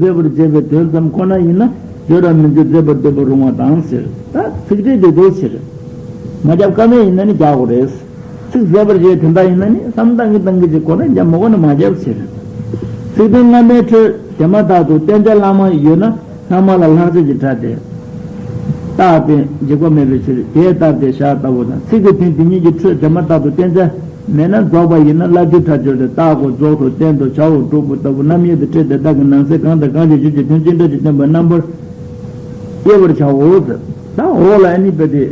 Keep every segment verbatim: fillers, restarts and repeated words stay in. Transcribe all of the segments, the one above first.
མཛད་པར་བྱེད་པའི་དོན་ཙམ་ཁོ་ན་ཡིན་ན་བརྗོད་ར་མི་འགྱུར་མཛད་པར་འདོད་པ་རུང་བ་དང་ཟེར། ད་ཚིག་ཕྲད་དེ་འདུག་ཟེར། མ་རྒྱབ་ཀ་མེད་ཡིན་ན་ནི་རྒྱག་དགོས་རེད། ཚིག་མཛད་པར་བྱེད་དོན་དག་ཡིན་ན་ནི་བསམ་བཏང་གི་བཏང་གི་ཅིག་གོ་ན་རྒྱབ་མ་གོ་ན་མ་རྒྱབ་ཟེར། ཚིག་དོན་སྔ་མའི་འཕྲོས་དེ་མ་ཐག་ཏུ་བསྟན་བྱ་ལྷག་མ་ཡོད་ན་ལྷག་མ་ལ་ལྷག་བྱ་གྱི་སྒྲ་སྟེ། རྟགས་དེ་འཇིག་པ་མེད་པའི་ཕྱིར་དེའི་རྟགས་དེ་བཞག་ལྟ་བུ་དང་ཚིག་གི་དོན་དེ་ཉིད་ཀྱི་འཕྲོས་དེ་མ་ཐག་ཏུ་བསྟན་བྱ་མེད་ན་རྫོགས་པ་ཡིན་ན་སླར་བསྡུའི་སྒྲ་སྦྱོར་ཏེ་རྟགས་གོ་རྫོགས་སོ་བསྟན་དོ་བྱའོ་སྒྲུབ་པོ་ལྟ་བུ་རྣམ་དབྱེ་དང་ཕྲད་དེ་རྟགས་ཀྱི་ནང་གསེས་གང་དང་གང་ཞིག་སྦྱོར་གྱི་དོན་ཅི་འདྲ་ཞིག་སྟོན་པ་རྣམ་པར་དབྱེ་བར་བྱའོ། ད་འོག་ལ་ཨ་ནི་པ་དེ་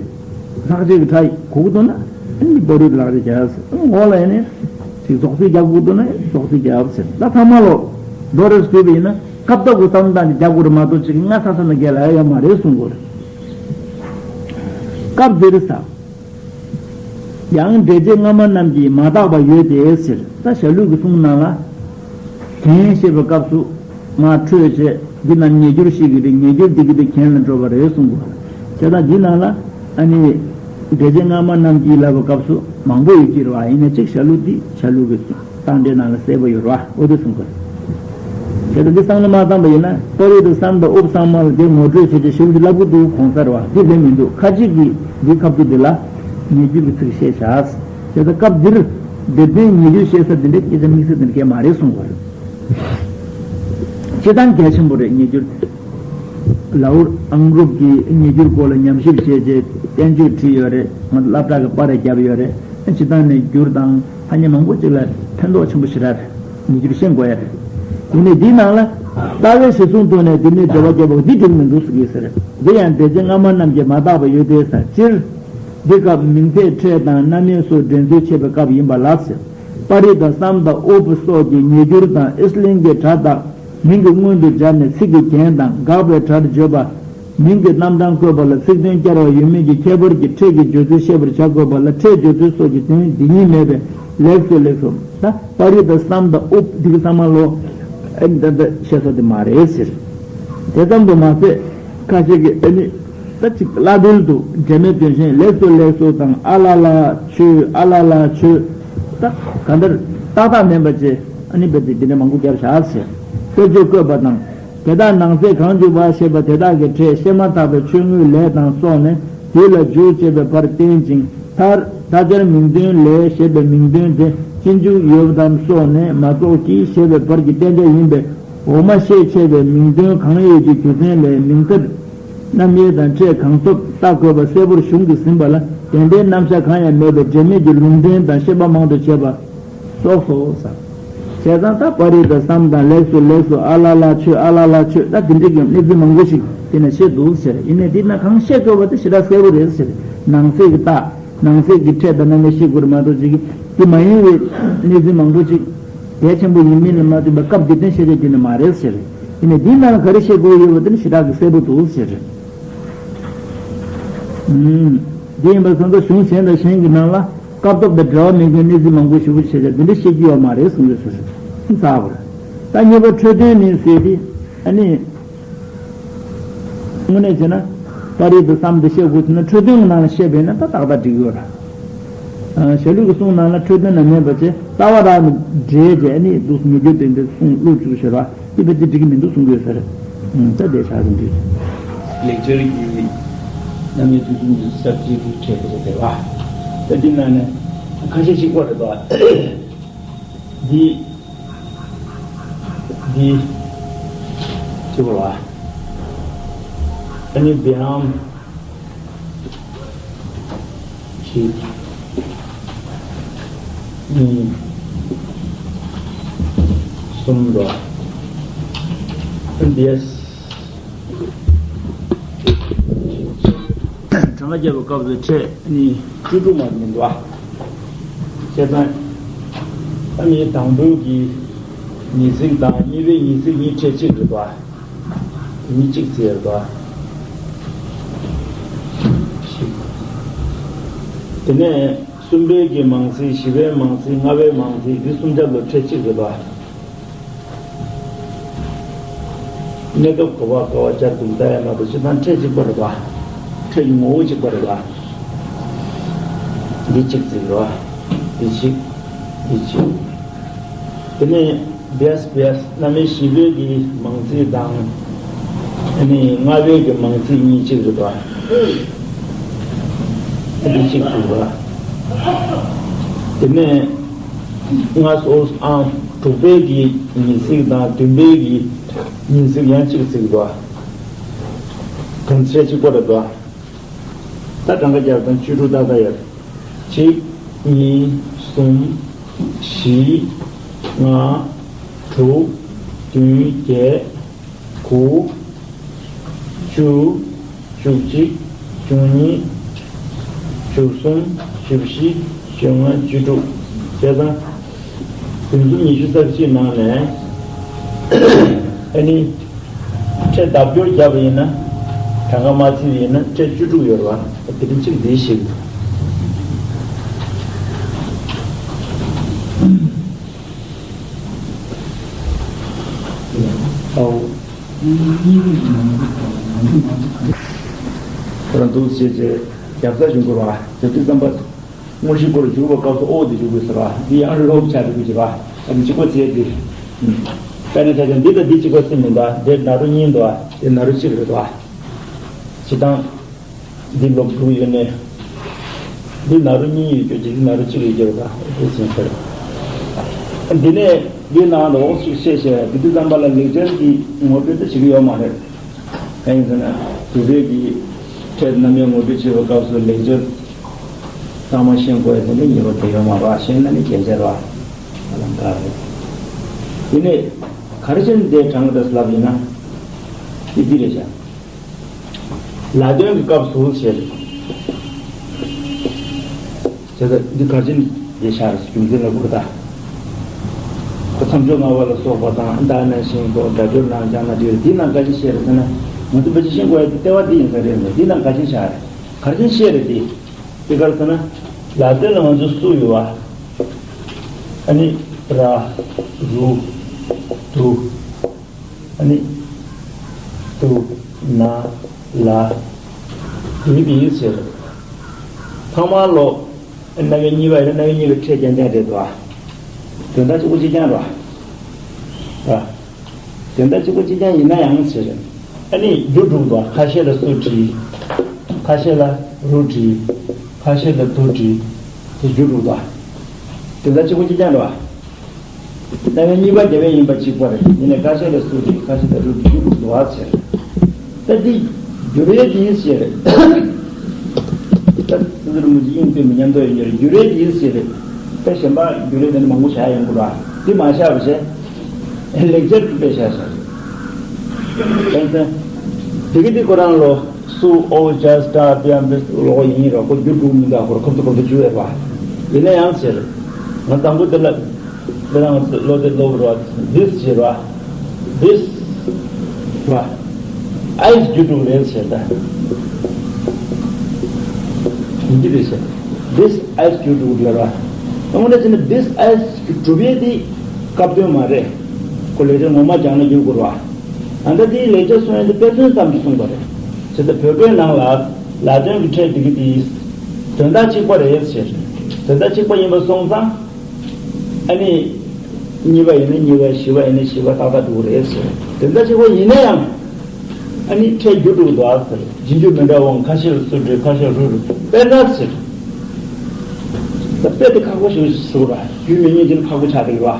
ལྷག་བྱའི་སྒྲ་གོ་གི་འདུག་ན་ཨ་ནི་པ་རུ་ལག་རེ་བྱས། འོག་ལ་ཨ་ནི་ཅིག་རྫོགས་ཚིག་རྒྱག་དགོས་འདུག་ན་རྫོགས་ཚིག་རྒྱབ་ཟེར། ད་ཚང་མ་ལོ་མདོར་བསྡུས་པ་ཡིན་ན་སྐབས་ཐོག་གི་བསམ་བློ་བཏང་ནས་རྒྱག་དགོས་རེད་མ་གཏོགས་ཅིག་སྔ་ས་ས་ན་རྒྱལ་ལ་ཡོད་མ་རེད་གསུང་དགོས་རེད། སྐབས་འདིར་ས། ཡང་འགྲེལ་བྱེད་སྔ་མ་རྣམས་ཀྱིས་མ་བརྟགས་པ་ཡོད་དེ་ཟེར། ད་ཞྭ་ལུགས་ཀྱི་གསུང་ནང་ལ། གན་བཤད་པའི་སྐབས་སུ། ང་འཕྲོས་བྱས་འདི་རྣམས་ཉེ་སྦྱོར་ཞིག་གི་རེད། ཉེ་སྦྱོར་འདི་གི་དེ་གན་ལ་འགྲོ་བ་རེད་གསུང་དགོས། བྱས་ཙང་འདི་ནང་ལ་ཨ་ནི། འགྲེལ་བྱེད་སྔ་མ་རྣམས་ཀྱིས་ལབ་པའི་སྐབས་སུ་མང་པོ་ཡོད་ཀྱི་རེད་བ། ཡིན་ན་གཅིག་ཞྭ་ལུགས་འདི་ཞྭ་ལུགས་ཀྱི་གསུང་། གཏམ་འགྲེལ་ནང་ལ་གསལ་པོ་ཡོད་རེད་བ། འོ་དེ་གསུང་དགོས། དེ་ལྟར་འདི་བསམ་བློ་མ་བཏང་པ་ཡིན་ན་པ་རི་དང་བསམ་དང་ཨུ་པ་ཚང་མ་ལ་དེ་ངོ་སྤྲོད་བྱེད་ཀྱི་ཞུ་རྒྱུ་ལབ་གི་འདུག་གོང་གསལ་བ་འདི་ལས་མི་འདུག་ཁ་ཅིག་གིས་འདི་ཁ་བསྡུ་འདི་ལ་ཉེ་སྦྱོར་གྱི་ཚིག་བཤད་བཞག་དེ་ལྟར་སྐབས་འདིར་སྡེ་ཚན་ཉེ་སྦྱོར་བཤད་ས་འདི་འདྲའི་སྐད་ཆ་དམིགས་བསལ་འདི་འདྲ་གས་མ་རེད་གསུང་དགོས་རེད། སྤྱིར་བཏང་གལ་ཆེན་པོ་རེད་ཉེ་སྦྱོར། ལའུར་ཨང་རུབ་ཀྱིས་ཉེ་སྦྱོར་སྐོར་ལ་ཉམས་ཞིབ་བྱས་རྗེས་བསྟན་བཅོས་བྲིས་ཡོད་རེད། ང་ཚོ་སློབ་གྲྭ་གི་པར་རེ་བརྒྱབ་ཡོད་རེད། སྤྱིར་བཏང་ནས་སྒྱུར་དང་ཐ་སྙད་མང་པོ་ཅིག་ལ་ཕན་ཐོགས་ཆེན་པོ་ཞེ་དྲག་རེད། མི་འགྱུར་ཤེས་དགོས་ཡ་རེད། དེ་ནས་འདིའི་ནང་ལ་ལྟ་བའི་གཞི་བཟུང་ཐོག་ནས་འདི་ནས་འགྲེལ་པ་བརྒྱབ་པ་འདི་འགྲིག་མི་འདུག་ཟེར་གྱི་ཟེར། འདི་ཡང་འགྲེལ་བྱེད་སྔ་མ་རྣམས་ཀྱིས་མ་བརྟགས་པ་ཡོད་དེ་ཟེར། སྤྱིར། འདི་སྐབས་མིང་ཚད་ཕྲད་དང་རྣམ་དབྱེ་སོགས་འགྲེལ་ཚུལ་འཆད་པའི་སྐབས་ཡིན་པ་ལ་ཟེར། པ་རི་དང་བསམ་དང་ཨུ་པ་སོགས་ཀྱི་ཉེ་སྦྱོར་དང་ཨི་སི་ལིང་གི་སྒྲ་དག་མིང་གི་སྔོན་དུ་སྦྱར་ནས་ཚིག་གི་རྒྱན་དང་དགག་པའི་སྒྲར་བརྗོད་པ། མིང་གི་རྣམ་གྲངས་བཀོད་པ་ལ་ཚིག་དོན་བསྐྱར་བ་ཡོད་མེད་ཀྱི་ཁྱད་པར་གྱིས་ཕྲད་ཀྱི་སྦྱོར་ཚུལ་བཤད་པར་བྱ་དགོས་པ་ལ་ཕྲད་སྦྱོར་ཚུལ་སོགས་ཀྱི་དོན་འདི་ཉིད་མེད་པས་ལེགས་སོ་ལེགས་སོ། ད་པ་རི་དང་བསམ་དང་ཨུ་པ་འདི་གི་ཚང་མ་ལོ། ཨ་ནི་ད་ལྟ་བཤད་ས་དེ་མ་རེད་ཟེར། དེ་ཙམ་དུ་མ་ཟད་ཁ་ཤས་ཀྱིས་ཨ་ནི་ད་ཅིག་བླ་དོལ་དུ་འབྲེལ་མེད་དོན་གཞན་ལེགས་སོ་ལེགས་སོ་དང་ཨ་ལ་ལ་ཆོས་ཨ་ལ་ལ་ཆོས། ད་གང་ལྟར་ཏག་ཏག་མིན་པ་བྱས་ཨ་ནི་བེད་དེ་འདི་འདྲ་མང་པོ་བརྒྱབ་བཞག་ཟེར། དཔེར་བརྗོད་བཀོད་པ་དང་། དེ་དག་ནང་གསེས་གང་འཇུག་པ་ཞེས་པ་དེ་དག་གི་ཕྲད་བཤད་མ་ཐག་པའི་ཆོས་དངོས་ལས་དང་སོགས་ནས་དེ་ལ་འཇུག་ཅེས་པའི་བར་བསྟན་ཅིང་མཐར་ད་ཆར་མིང་དོན་ལས་ཞེས་པའི་མིང་དོན་དེ་ཕྱིས་འཇུག་ཡོད་དམ་སོགས་ནས་མ་རྫོགས་ཀྱི་ཞེས་པའི་བར་གྱི་བསྟན་བྱ་ཡིན་པས་འོག་མ་ཤས་ཆེ་བའི་མིང་དོན་གང་ཡོད་ཀྱི་རྒྱུ་མཚན་ལས་མིང་མཐར་རྣམ་དབྱེ་དང་ཕྲད་གང་ཐོབ་བརྟག་དགོས་པ་གསལ་པོར་གཞུང་གིས་ཟིན་པ་ལ་དེ་འདྲའི་རྣམ་གཞག་གང་ཡང་མེད་པས་འབྲེལ་མེད་ཀྱི་ལུང་འདྲེན་དང་བཤད་པ་མང་དུ་བྱས་པ། སོགས་སོ་ཟེར། བྱས་ཙང་ད་པ་རི་དང་བསམ་དང་ལེགས་སོ་ལེགས་སོ་ཨ་ལ་ལ་ཆོས་ཨ་ལ་ལ་ཆོས་ད་དེ་འདྲའི་གི་གནས་ཚུལ་མང་པོ་ཞིག་དེ་ནས་བཤད་འདུག་ཟེར། ཡིན་ནའི་དེ་ན་གང་བཤད་དགོས་པ་དེ་ཞེ་དྲག་གསལ་པོ་རེད་ཟེར། ནང་གསེས་ཀྱི་རྟགས་ནང་གསེས་ཀྱི་ཕྲད་དང་རྣམ་དབྱེ་ཤེས་དགོས་རེད་མ་གཏོགས་ཅིག་གི་དེ་མ་ཡིན་པའི་གནས་ཚུལ་མང་པོ་ཅིག་གལ་ཆེན་པོ་ཡིན་མིན་ལ་མ་ལྟོས་པར་སྐབས་འདི་དོན་བཤད་ཆོག་དེ་ནི་མ་རེད་ཟེར། ཡིན་ནའི་དེའི་ནང་ལ་ག་རེ་བཤད་དགོས་ཡོད་པ་དེ་ནི་ཞེ་དྲག་གི་གསལ་པོ་འདུག་ཟེར། ཨུམ། འདི་ཡིན་པ་སོང་ཙང་གཞུང་གཞན་དང་གཞན་གྱི་ནང་ལ་སྐབས་ཐོབ་དང་འབྲེལ་བ་མེད་མཁན་གནས་ཚུལ་མང་པོ་ཞེ་པོ་བཤད་ཆོག་དེ་འདྲ་བཤད་རྒྱུ་ཡོད་མ་རེད་གསུང་གི་ཟེར། ཚར་བ་རེད། ད་གཉིས་པ་འཕྲོས་དོན་ནི་ཟེར་དེ་ཨ་ནི། དངོས་གནས་བྱས་ན་པ་རི་དང་བསམ་དེ་བཤད་དགོས་ཟེར་ན་འཕྲོས་དོན་གྱི་ནང་ལ་བཤད་པས་ན་ད་ཏག་ཏག་འགྲིག་ཡོད་ར། ཞྭ་ལུགས་ཀྱི་གསུང་ནང་ལ་འཕྲོས་དོན་ན་མེད་པ་བྱས་རྩ་བ་རང་ནས་འདྲེས་བྱས་ནི་འདུག་ཉེ་སྦྱོར་དེ་འདྲ་གསུང་བློ་བཅུག་ཤེས་ར་དེ་བས་ཅི་འགྲིག་གི་མི་འདུག་གསུང་དགོས་ཟེར། ད་དེ་ཆགས་ཀྱི་འདུག་ལེགས་སྦྱར་གྱི་རྣམ་དབྱེ་དུས་གསུམ་གྱི་གསར་བརྗེའི་ཕྲད་དུ་དེ་བ། ད་འདི་ནང་ནས་ཁ་ཤས་ཤིག་པ་རེད་པ། འདི། འདི། ཅི་བ་ར། ཨ་ནི་བེའམ། གཅིག་གཉིས། གསུམ་ར། འདི། གྲངས་ཀ་རྒྱབ་པའི་སྐབས་སུ་ཕྲད་གཉིས་དཀྲུག་དཀྲུག་མ་མི་འདུག་ཨ། བྱས་ཙང་། ཨ་ནི་དང་པོའི་གི་ཉེ་ཚིག་དང་གཉིས་པའི་ཉེ་ཚིག་གཉིས་ཕྲད་གཅིག་རེད་པ། དེ་གཉིས་གཅིག་བརྩི་ཡ་རེད་པ། ཞིག་དེ་ནས་གསུམ་པའི་གི་མང་ཚིག་བཞི་པའི་མང་ཚིག་ལྔ་པའི་མང་ཚིག་འདི་གསུམ་ཆར་ལ་ཕྲད་གཅིག་རེད་པ། གནས་སྐབས་གོ་བ་དཀའ་བ་སྦྱར་དུ་ལྟ་ཡ་མ་གཏོགས་སྤྱིར་བཏང་ཕྲད་གཅིག་པ་རེད་པ། ཕྲད་ཀྱི་ངོ་བོ་གཅིག་པ་རེད་པ། འདི་གཅིག་བརྩི་རེད་པ། འདི་གཅིག་འདི་གཅིག་དེ་ནས། བེས་བེས་རྣམ་དབྱེ་བཞི་པའི་གི་མང་ཚིག་དང་། ཨ་ནི་ལྔ་པའི་གི་མང་ཚིག་གཉིས་གཅིག་རེད་པ། ཨ་ནི་གཅིག་རེད་པ། དེ་ནས་ལྔ་སོ་ཨང་དྲུག་པའི་གི་ཉི་ཚིག་དང་བདུན་པའི་གི་ཉི་ཚིག་ཡང་གཅིག་ཚིག་རེད་པ། དོན་ཚན་གཅིག་པ་རེད་པ། ད་གྲངས་ཀ་བརྒྱབ་དང་བཅུ་དྲུག་ཏག་ཏག་ཡོད། གཅིག་གཉིས། གསུམ། བཞི། ལྔ། དྲུག་བདུན། བརྒྱད། དགུ། བཅུ། བཅུ་གཅིག་བཅུ་གཉིས། བཅུ་གསུམ། བཅུ་བཞི། བཅོ་ལྔ། བཅུ་དྲུག་བྱས་ཙང་། བདུན་གསུམ་ཉི་ཤུ་རྩ་གཅིག་ནང་ནས། ཨ་ནི། ཕྲད་ལྡབ་སྐྱོར་བརྒྱབ་པ་ཡིན་ན། གྲངས་ཀ་མ་བརྩིས་པ་ཡིན་ན་ཕྲད་བཅུ་དྲུག་ཡོད་རེད་པ། དེ་རིང་གཅིག་འདི་ཞིག་ཨའོ། ཁོ་རང་འདུག་བྱས་རྗེས་རྒྱབ་རྩ་བྱུང་དགོས་རེད་པ། རྒྱབ་རྩ་བརྩམས་པ། དངོས་གཞི་སྐོར་བསྒྱུར་བའི་སྐབས་སུ་ཨོ་དེ་བསྒྱུར་དགོས་ཟེར་བ། འདི་ཡང་ལོག་ཆགས་འགྲོ་གི་བྱེད་པ། ཨ་ནི་གཅིག་པ་བྱས་ཏེ། དཔེར་ན་ཆ་བཞག་འདི་དང་འདི་གཅིག་པ་ཟིན་མིན་པ། འདིར་ན་རོ་གཉིས་འདུག་པ། དེ་ན་རོ་གཅིག་རེད་པ། སྤྱིར་བཏང་། འདི་ལོག་དྲུག་ཡོད་ནས། འདི་ན་རོ་གཉིས་ཡོད་རྒྱུ་འདི་ན་རོ་གཅིག་ཡོད་རྒྱུ་རེད་པ། དེ་ཟིན་ཟེར། འདི་ནས་འདི་ནང་ལོགས་ཤིག་བཤད་བཤད། འདི་དུས་ཙམ་པ་ལ་ལེགས་སྦྱར་གྱི་ངོ་སྤྲོད་དེ་བྱེད་ཀྱི་ཡོད་མ་རེད། གང་ཡིན་ཟེར་ན། དུ་བས་ཀྱི་ཕྲད་རྣམ་དབྱེ་ངོ་སྤྲོད་བྱེད་པའི་སྐབས་སུ་ལེགས་སྦྱར་ཚང་མ་ཤེས་དགོས་ཟེར་ནས་ཉེས་པ་དེ་ཡོད་མ་རེད། ཤེས་ན་ནི་རྒྱལ་སྦྱར་བ་ཨ་ལང་ཀ་རེད། དེ་ནས་ག་རེ་བྱས་ནས་དེ་དྲངས་ཀྱི་རེད་ལབ་ཡིན་ན། དེ་འདི་རེད་བཞག་ལ་དོན་གྱི་སྐབས་སུ་ཞེས། བྱས་ཙང་འདི་ག་རེ་བྱས་ནས་དེ་བཞག་རེད། རྒྱུ་མཚན་ལ་བསྐུར་ད། ཁོ་མཚམས་སྦྱོར་ལྔ་པ་ལ་སོགས་པ་དང་། ད་ནང་བཞིན་ཁོ་སྒྲ་སྦྱོར་ནང་སྦྱར་ན་འགྲིག་རེད། འདི་ནང་ག་ཅི་བཤད་རེད་ཟེར་ན། ང་ཚོ་ཕལ་ཆེར་ཤེས་དགོས་ཡ་དེ་ལྟེ་བ་འདི་ཡིན་ས་རེད། འདི་ནང་ག་ཅི་བཞག་རེད། ག་རེ་བྱས་ནས་བཤད་རེད་དེ། དེ་ག་རེ་ཟེར་ན། ལ་དོན་ལ་ང་ཚོ་སུ་ཡོད་པ། ཨ་ནི། ར། རུ། དུ། ཨ་ནི། ཏུ། ན། ལ། དུ་དེ་ཡིན་ཟེར། ཐོག་མར་ལོ། རྣམ་དབྱེ་གཉིས་པ་ཡིན་ན་རྣམ་དབྱེ་གཉིས་པའི་ཕྲད་རྐྱང་རྐྱང་རེད་དོ། དོན་དག་གཅིག་པོ་གཅིག་རྐྱང་རེད། ར། དོན་དག་གཅིག་པོ་གཅིག་རྐྱང་ཡིན་ན་ཡང་ཟེར། ཨ་ནི་རྒྱུ་དྲུག་དོ། ཁ་ཤས་ལ་སུ་བྲིས། ཁ་ཤས་ལ་རུ་བྲིས། ཁ་ཤས་ལ་དུ་བྲིས། དེ་རྒྱུ་དྲུག་དོ། དོན་དག་གཅིག་པོ་གཅིག་རྐྱང་རེད། རྣམ་དབྱེ་གཉིས་པ་རྒྱབ་པ་ཡིན་པ་གཅིག་པ་རེད། ཡིན་ནའི་ཁ་ཤས་ལ་སུ་བྲིས། ཁ་ཤས་ལ་རུ་བྲིས། རྒྱུ་དྲུག་དོ་ཟེར། ད་འདི་བསྒྱུར་ཡས་དེ་ཡིན་ཟེར། ད་སི་ཏུ་རིན་པོ་ཆེ་དབྱིངས་དཔེ་མི་མཉམ་དུ་ཡོད་རྒྱུ་རེད། བསྒྱུར་ཡས་དེ་ཡིན་ཟེར། ད་གཞན་པ་བསྒྱུར་ཡས་དེ་ནི་མང་པོ་བཞག་ཡོང་གི་རེད། འདི་མ་བཞག་པ་བྱས། ལེགས་སྦྱར་གྱི་དཔེ་བཞག་བཞག་དེང་སང་། དེ་གི་དེ་ཁོ་རང་ལོ། སུ། ཨོ། ཇ། སྒྲ། དེ་ཡང་དེ་ལོག་ཡིན་རོགས། ཁོ་རྒྱུ་དྲུག་མི་འདུག་ཁོ་ར་ཁོ་ཚོ་ཁོ་ཚོ་བསྒྱུར་ཡས་རེད། ཡིན་ན་ཡང་ཟེར། ང་དང་པོ་དེ་ལ། དེ་རང་ལོ་དེ་ལོ་ར། this ཟེར་བ། this ར། ཨའི་རྒྱུ་དྲུག་རེད་ཟེར་ད། འདི་རེད་ཟེར། this ཨའི་རྒྱུ་དྲུག་ལ་ར། དངོས་གནས་བྱས་ན་this ཨའི་གྲུབ་ཡས་དེ་སྐབས་དོན་མ་རེད། ཁོ་ལེགས་སྦྱར་ངོ་མ་སྦྱངས་ན་འགྱུར་དགོས་ར། ད་ལྟ་དེའི་ལེགས་སྦྱར་གསུང་ཡས་དེ་དཔེ་མཚོན་ཙམ་ཞིག་གསུངས་པ་རེད། བྱས་ཙང་བོད་སྐད་ནང་ལ་ལ་དོན་གྱི་ཕྲད་འདི་གི་དེའི་དོན་དག་གཅིག་པ་རེད་ཟེར། དོན་དག་གཅིག་པ་ཡིན་པ་སོང་ཙང་། ཨ་ནི། གཉིས་པ་ཡིན་ན་གཉིས་པ། བཞི་པ་ཡིན་ན་བཞི་པ། ཏག་ཏག་འགྲོ་གི་རེད་ཟེར། དོན་དག་གཅིག་པ་ཡིན་ན་ཡང་། ཨ་ནི་ཕྲད་རྒྱུ་དྲུག་འདུག་ཟེར། རྗེས་འཇུག་མི་འདྲ་བའམ་ཁ་ཤས་ལ་སུ་བྲིས། ཁ་ཤས་རུ་བྲིས། དཔེར་ན་ཟེར། ད་དཔེ་དེ་ཁག་པོ་ཞིག་ཟེར་བ་ར། རྒྱུ་མེད་མཁན་ཅིག་ཁག་པོ་ཆགས་བསྡད་ཡོད་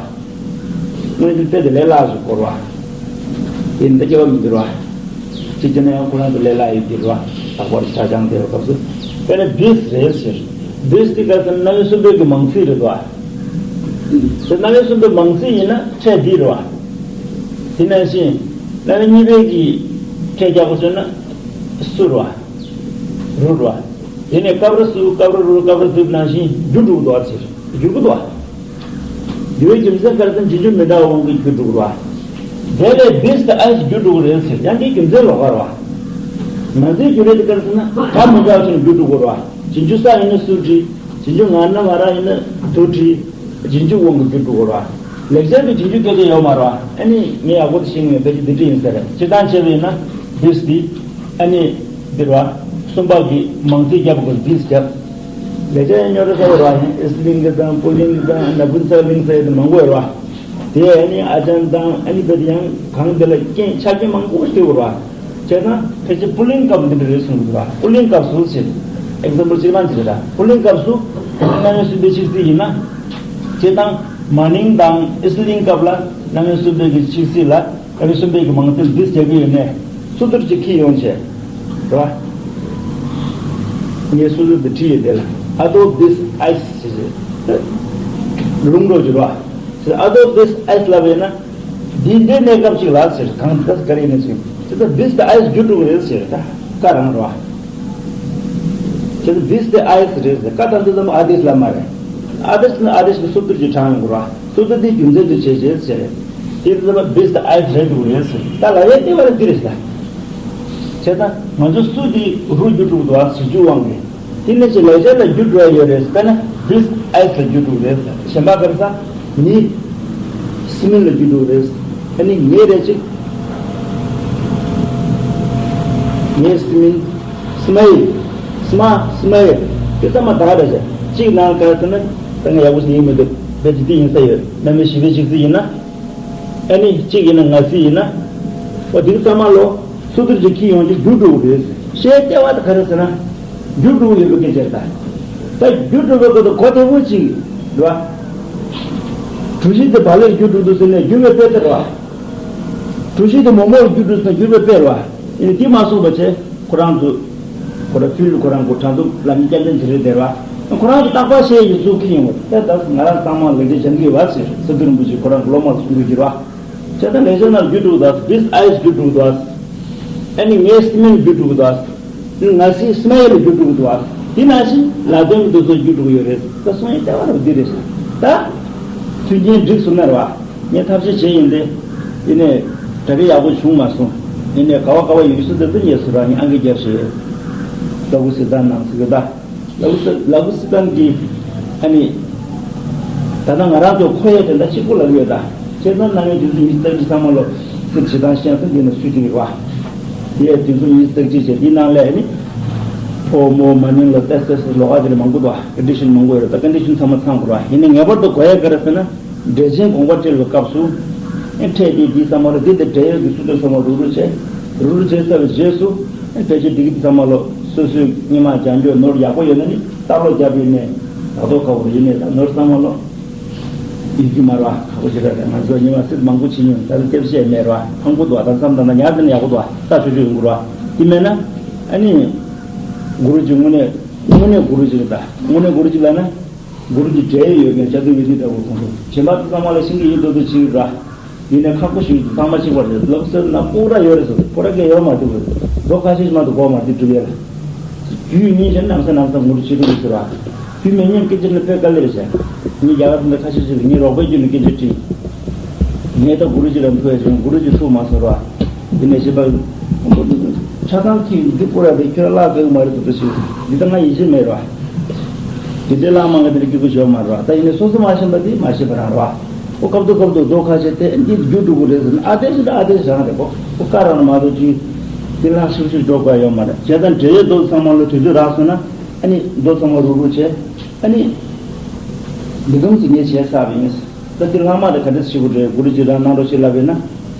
པ། སྔོན་གྱི་དཔེ་དེ་ལས་སླ་ཞིག་གོ་ར། དེ་འདི་སྐྱེ་བ་མི་འགྱུར་བ། གཅིག་བྱས་ན་ཡང་ཁོ་རང་དུ་ལས་སླ་ཡོད་ཀྱི་རེད་བ། ལྷག་པར་ཆ་ཚང་དེ་རུ་སྐབས་སུ། དཔེར་ན་this རེད་ཟེར། this དེ་ག་ཚོད་རྣམ་དབྱེ་གསུམ་པའི་གི་མང་ཚིག་རེད་བ། དེ་རྣམ་དབྱེ་གསུམ་པའི་མང་ཚིག་ཡིན་ན་ཕྲད་འདི་རེད་བ། དེ་ནང་བཞིན་རྣམ་དབྱེ་གཉིས་པའི་གི་ཕྲད་རྒྱག་དགོས་བྱུང་ན་སུ་རེད་བ། རུ་རེད་བ། དེ་ནས་སྐབས་རེ་སུ། སྐབས་རེ་རུ། སྐབས་རེ་དུ་ནང་བཞིན་རྒྱུ་དྲུག་འདུག་བ་ཟེར། འགྱུར་གྱི་འདུག་བ། འགྱུར་བའི་རྒྱུ་མཚན་ག་རེ་ཟེར་ན་རྗེས་འཇུག་མི་འདྲ་བའི་དབང་གིས་རྒྱུ་དྲུག་རེད་བ། དེ་ལས་this དང་ཨའི་རྒྱུ་དྲུག་རེད་ཟེར། ཡང་དེའི་རྒྱུ་མཚན་ལོགས་ཀ་རེད་བ། ང་ཚོའི་རྒྱུ་རེད་དེ་ག་རེ་ཟེར་ན་སྒྲ་མི་འདྲ་བ་ཞིག་ལ་རྒྱུ་དྲུག་དགོས་རེད་བ། རྗེས་འཇུག་ས་ཡིན་ན་སུ་བྲིས། རྗེས་འཇུག་ང་ན་ང་ར་ཡིན་ན་དུ་བྲིས། རྗེས་འཇུག་དབང་གིས་རྒྱུ་དྲུག་དགོས་རེད་བ། ལེགས་སྦྱར་གྱི་རྗེས་འཇུག་སྐད་ཆ་ཡོད་མ་རེད་བ། ཨ་ནི་ངས་ཡག་པོ་དེ་ཤེས་ངེས་ཕལ་ཆེར་འདི་འདྲ་ཡིན་ས་རེད། སྤྱིར་བཏང་བྱས་པ་ཡིན་ན་this དེ་ཨ་ནི་འདི་རེད་བ། གསུམ་པ་གི་མང་ཚིག་རྒྱབ་དགོས། this རྒྱབ། ལེགས་སྦྱར་ཡང་རྙོག་དྲ་ཚ་བོ་རེད་བ། ཨེ་སི་ལིང་ག་དང་པུ་ལིང་ག་དང་ན་པུན་སག་ལིང་ཟེར་ཡ་དེ་མང་པོ་ཡོད་རེད་བ། དེ་ཨ་ནི་ཨ་ཅང་དང་ཨ་ནི་བེད་ཡང་གང་དེ་ལ་རྐྱེན་ཆ་རྐྱེན་མང་པོ་ཞིག་ཡོད་ར། བྱས་ཙང་ཕལ་ཆེར་པུ་ལིང་སྐབས་འདི་འདྲ་རེད་གསུངས་འདུག་ར། པུ་ལིང་སྐབས་སུ་ཟེར། ཨེག་ཛམ་པལ་གཅིག་རང་ཅིག་ར། པུ་ལིང་སྐབས་སུ་རྣམ་དབྱེ་གསུམ་པའི་ཆིག་སྲིད་ཡིན་ན། བྱས་ཙང་མ་ནིང་དང་ཨི་སི་ལིང་སྐབས་ལ་རྣམ་དབྱེ་གསུམ་པའི་གི་ཆིག་སྲིད་ལ། ཨ་ནི་གསུམ་པའི་གི་མང་ཚིག་འདི་བྱེད་ཀྱི་ཡོད་ནས་སོ་ཐར་ཅིག་ཁྱེར་ཡོང་བྱས། རེད་བ། ངས་སོ་ཐར་འདི་བྲིས་ཡོད་དེ་ལ། Out of this ice ཟེར་ཟེར། ལུང་འགྲོ་གི་རེད་བ། Out of this ice ལབ་ཡོད་ན། འདི་འདྲའི་གནས་སྐབས་ཅིག་ལ་ཟེར། གང་ལྟར་ག་རེ་ཡིན་ན་ཟེར། དེ་ལྟར་this the ice བསྒྱུར་འགྲོ་གི་རེད་ཟེར། ད་ཀ་རང་རེད་བ། དེ་ལྟར་this the ice རེད་ཟེར། ཀ་དང་འདི་ཙམ་ཨ་དེས་ལབ་མ་རེད། ཨ་དེས་ནི་ཨ་དེས་ཀྱི་སོ་ཐར་གྱི་གྲངས་ཡོང་གི་རེད་བ། སོ་ཐར་འདི་རྒྱུ་མཚན་དུ་བྱས་བྱས་ཟེར། དེ་ལྟར་བིས་དེ་ཨའི་རེད་འདུག་རེད་ཟེར། ད་ལབ་ཡས་ལྟེ་བ་ལ་འདི་རེད་ཟེར། བྱས་ཙང་ང་ཚོ་སུ་དེ་རུ་རྒྱུ་དྲུག་འདུག་ཟེར་རྒྱུ་དབང་གིས། དེ་ནས་ཅི་ལས་བྱ་ལ་རྒྱུ་འགྲོ་ཡ་ཡོད་རེད་ཟེར་ན་བིས་དེ་ཨའི་ལ་རྒྱུ་དྲུག་རེད་ཟེར། གཞན་པ་ག་རེ་ཟེར། མི། སི་མིན་ལ་རྒྱུ་དྲུག་རེད་ཟེར། ཨ་ནི་ངའི་རེད་ཅིག་ངའི་སི་མིན། སི་མའི། སི་མ། སི་མའི། དེ་ཚང་མ་ད་རེད་ཟེར། གཅིག་ནང་ག་རེ་ཟེར་ན། ད་ངས་ཡག་པོ་ཞིག་ཡིན་མི་འདུག་བེད་ཀྱི་འདི་ཡིན་ས་ཡོད། རྣམ་དབྱེ་བཞི་པའི་ཆིག་སྲིད་ཡིན་ན། ཨ་ནི་གཅིག་ཡིན་ན་ང་སྲིད་ཡིན་ན། འོ་དེ་ཚང་མ་ལོ། སོ་ཐར་གྱི་ཁྱི་ཡོང་གི་རྒྱུ་འགྲོ་གི་རེད། ཤའི་ལྟེ་བ་དེ་ག་རེ་ཟེར་ན། རྒྱུ་འགྲོ་གི་ཡོད་པའི་སྐད་ཆ་རེད་ད། ད་རྒྱུ་འགྲོ་བའི་སྐོར་དུ་གོ་བདེ་པོ་གཅིག་རེད་བ། གྲུ་བཞི་དེ་བ་ལས་རྒྱུ་འགྲོ་འདུག་ཟེར་ནས་རྒྱུ་བའི་དཔེ་དེ་རེད་བ། གྲུ་བཞི་དེ་མོག་མོག་རྒྱུ་འགྲོ་ཟེར་ན་རྒྱུ་བའི་དཔེ་རེད་བ། ཡིན་ནའི་དེ་མ་གསུངས་པ་བྱས། ཁོ་རང་ཚོ། ཁོ་རང་ཕུལ་ཁོ་རང་གོ་དྲང་ཐུབ་ལམ་སྐྱབས་མགོན་ཇི་རེད་དེ་ར། ཁོ་རང་གི་རྟག་པར་བཤད་ཡོད་ཚུལ་ཁྱི་ཡོང་བ་དེ་ལྟར་ང་རང་ཚང་མ་ལེགས་བྱས་བྱ་འདི་ཡོད་བ་ཟེར། སི་ཏུ་རིན་པོ་ཆེ་ཁོ་རང་གི་སློབ་མ་ཚོ་འདུག་གི་ར། བྱས་ཙང་ལེགས་བྱས་ནང་རྒྱུ་དྲུག་དང་བིས་ཨའི་རྒྱུ་དྲུག་དང་། ཨ་ནི་ངའི་སི་མིན་རྒྱུ་དྲུག་དང་། ང་སི་སི་མ་ཡེ་ལ་རྒྱུ་དྲུག་དང་། དེ་ནང་བཞིན་ལ་དོན་འདི་ཚོ་རྒྱུ་དྲུག་ཡོད་རེད། ད་གསུང་ཡིན་ལྟ་བ་རུ་འདི་རེད། ད། མཐུན་རྐྱེན་འགྲིག་སོང་ན་ར་བ། ངས་ཐབས་ཤེས་བྱས་ཡིན་ཏེ། ཡིན་ནས་གྲ་སྒྲིག་ཡག་པོ་བྱུང་མ་སོང་། ཡིན་ནས་ག་བ་ག་བ་ཡོད་སྲིད་དེ་ཚོ་ངས་སུ་ར་ངས་ཨང་ཀི་རྒྱབ་ཤེས། ལ་གུ་སི་ཏན་ནང་སི་གི་ད། ལ་གུ་སི་ལ་གུ་སི་ཏན་གི། ཨ་ནི། ད་ལྟ་ང་རང་ཚོ་ཁོ་ཡས་དེ་འདྲ་གཅིག་པུ་ལ་ཡོད་ད། བྱས་ཙང་ན་ངས་དུས་ཚོད་ཉི་ཤུ་རྩ་གཅིག་ཚང་མ་ལོ། སི་ཇི་ཏང་ཤན་སི་འདི་ནས་སུ་ཅིག་ར་བ། དེ་ཡས་དུས་ཚོད་ཉི་ཤུ་རྩ་གཅིག་བྱས་དེའི་ནང་ལས་ཨ་ནི། ཕོ་མོ་མ་ནིང་ལ་ཏེ་སི་ཏེ་སི་ལོགས་ཀ་དེ་ལ་མང་པོ་འདུག་ཨ། ཀོན་ཌི་ཤན་མང་པོ་ཡོད་རེད། ད་ཀོན་ཌི་ཤན་ཚང་མ་ཚང་དགོས་རེད་བ། ཡིན་ནའི་ངེས་པར་དུ་གོ་ཡ་ག་རེ་ཟེར་ན། འགྲེལ་ཆེན་དགོངས་པ་བཀྲལ་བའི་སྐབས་སུ། ཨེ་འཕྲལ་དེ་འདི་ཚང་མ་ལ་འདི་དེ་འབྲེལ་ཡོད་ཀྱི་སུ་དེ་ཚང་མ་རུག་རུག་བྱས། རུག་རུག་བྱས་ཚར་བའི་རྗེས་སུ། ཨེ་ཕལ་ཆེར་འདི་གི་ཚང་མ་ལོ་སོ་སོའི་སྔོན་མ་སྦྱང་འཇོག་ནོར་ཡག་པོ་ཡོད་ན་ནི་ལྟ་ཀློག་རྒྱབ་ཡིན་ནའི་ད་དོ་ཁ་བོར་ཡིན་ནའི་ད་ནོར་ཚང་མ་ལོ། ཡིད་ཀྱི་མར་བ་ཁག་པོ་ཞིག་རེད། ང་ཚོ་ཉི་མ་སྲིད་མང་པོ་ཕྱིན་ཡོང་ད་ལྟ་ལྟེབ་བཤད་མེད་ར་བ། ཧང་པོ་འདུག་བ། ད་མཚམས་ད་ལྟ་ཉར་ཟིན་ཡག་པོ་འདུག་བ། ས་ཆུ་ཆུ་ཡོང་དགོས་ར་བ། དེ་མེད་ན། ཨ་ནི། གུ་རུ་ཇི་དངོས་གནས། དངོས་གནས་གུ་རུ་ཇི་རེད་ད། དངོས་གནས་གུ་རུ་ཇི་ལབ་ན། གུ་རུ་ཇི་འབྲེལ་ཡོད་མཁན་བྱ་དུ་ཡོད་དུས་ལྟ་བུ་ཁོང་ཚོ་གཞན་པ་ཚོ་ཚང་མ་ལ་ཤིང་གི་ཡིད་དོ་དོ་ཅི་ར། ཡིན་ནའི་ཁག་པོ་ཞིག་ཚང་མ་གཅིག་པ་རེད། ལབ་ཟེར་ན་སྤུ་ར་ཡོད་རེད་ཟེར། སྤུ་ར་སྐད་ཡོད་མ་འདུག་རེད། མདོ་ཁ་ཤས་ཤིག་མ་གཏོགས་གོ་མ་འདི་སྒྲུབ་ཡས་ལ། རྒྱུད་གཉིས་ཤར་ནམ་ས་ནམ་ས་ངུ་རུ་ཆེ་རུ་ཡོད་ཟེར་བ། རྒྱུད་མེད་སྙམ་སྐད་ཆ་ནི་དཔེ་དཀའ་ལས་རེད་ཤག་ངས་རྒྱ་གར་འདི་ཁ་ཤས་ཤིག་ངས་རོགས་པའི་རྒྱུད་ནས་སྐད་ཆ་དྲིས། ངས་ད་གུ་རུ་ཇི་ལ་མཐོ་ཡ་བྱུང་། གུ་རུ་ཇི་ཐུག་མ་སོང་ར། འདི་ནས་ཞིབ་པ། ཆ་ཚང་གིས་འདི་སྐོར་ཡ་དེ་ཁྱོད་ལ་ལྷག་དགོས་མ་རེད་འདུག་ད་ཞིག་འདི་ལྟ་ང་ཡིད་ཆེས་མེད་ར། དེ་འདྲའི་ལྷག་མ་ང་དེ་ལ་སྐྱིད་པོ་ཞོག་མ་ར། ད་ཡིན་ནའི་སོ་སོ་མ་ཤེས་པ་དེ་མ་ཤེས་པ་རང་ར། ཨོ་སྐབས་དུ་སྐབས་དུ་རྡོ་ཁ་ཤས་དེ་འདི་རྒྱུ་འགྲོ་གི་རེད་ཟེར་ན་ཨ་དེ་ཞིག་ཨ་དེ་ཞིག་རང་རེད་གོ། ཨོ་ཀ་རང་མ་གཏོགས་ཅི། དེ་ལྷག་ཤུགས་ཤུགས་འགྲོ་དགོས་ཡོད་མ་རེད། བྱས་ཙང་འབྲེལ་ཡོད་རྡོ་ཚང་མ་ལ་དུས་ཚོད་རག་སོང་ན་ཨ་ནི་རྡོ་ཚང་མ་རུག་རུག་བྱས། ཨ་ནི། འདི་གམ་ཚིག་ངས་བྱས་ཚར་བ་ཡིན། ད་འདི་ལྷག་མ་དེ་ག་འདྲ་ཞིག་རེད། གུ་རུ་ཇི་རང་གནང་རོགས་ཞེས་ལབ་པས་ན།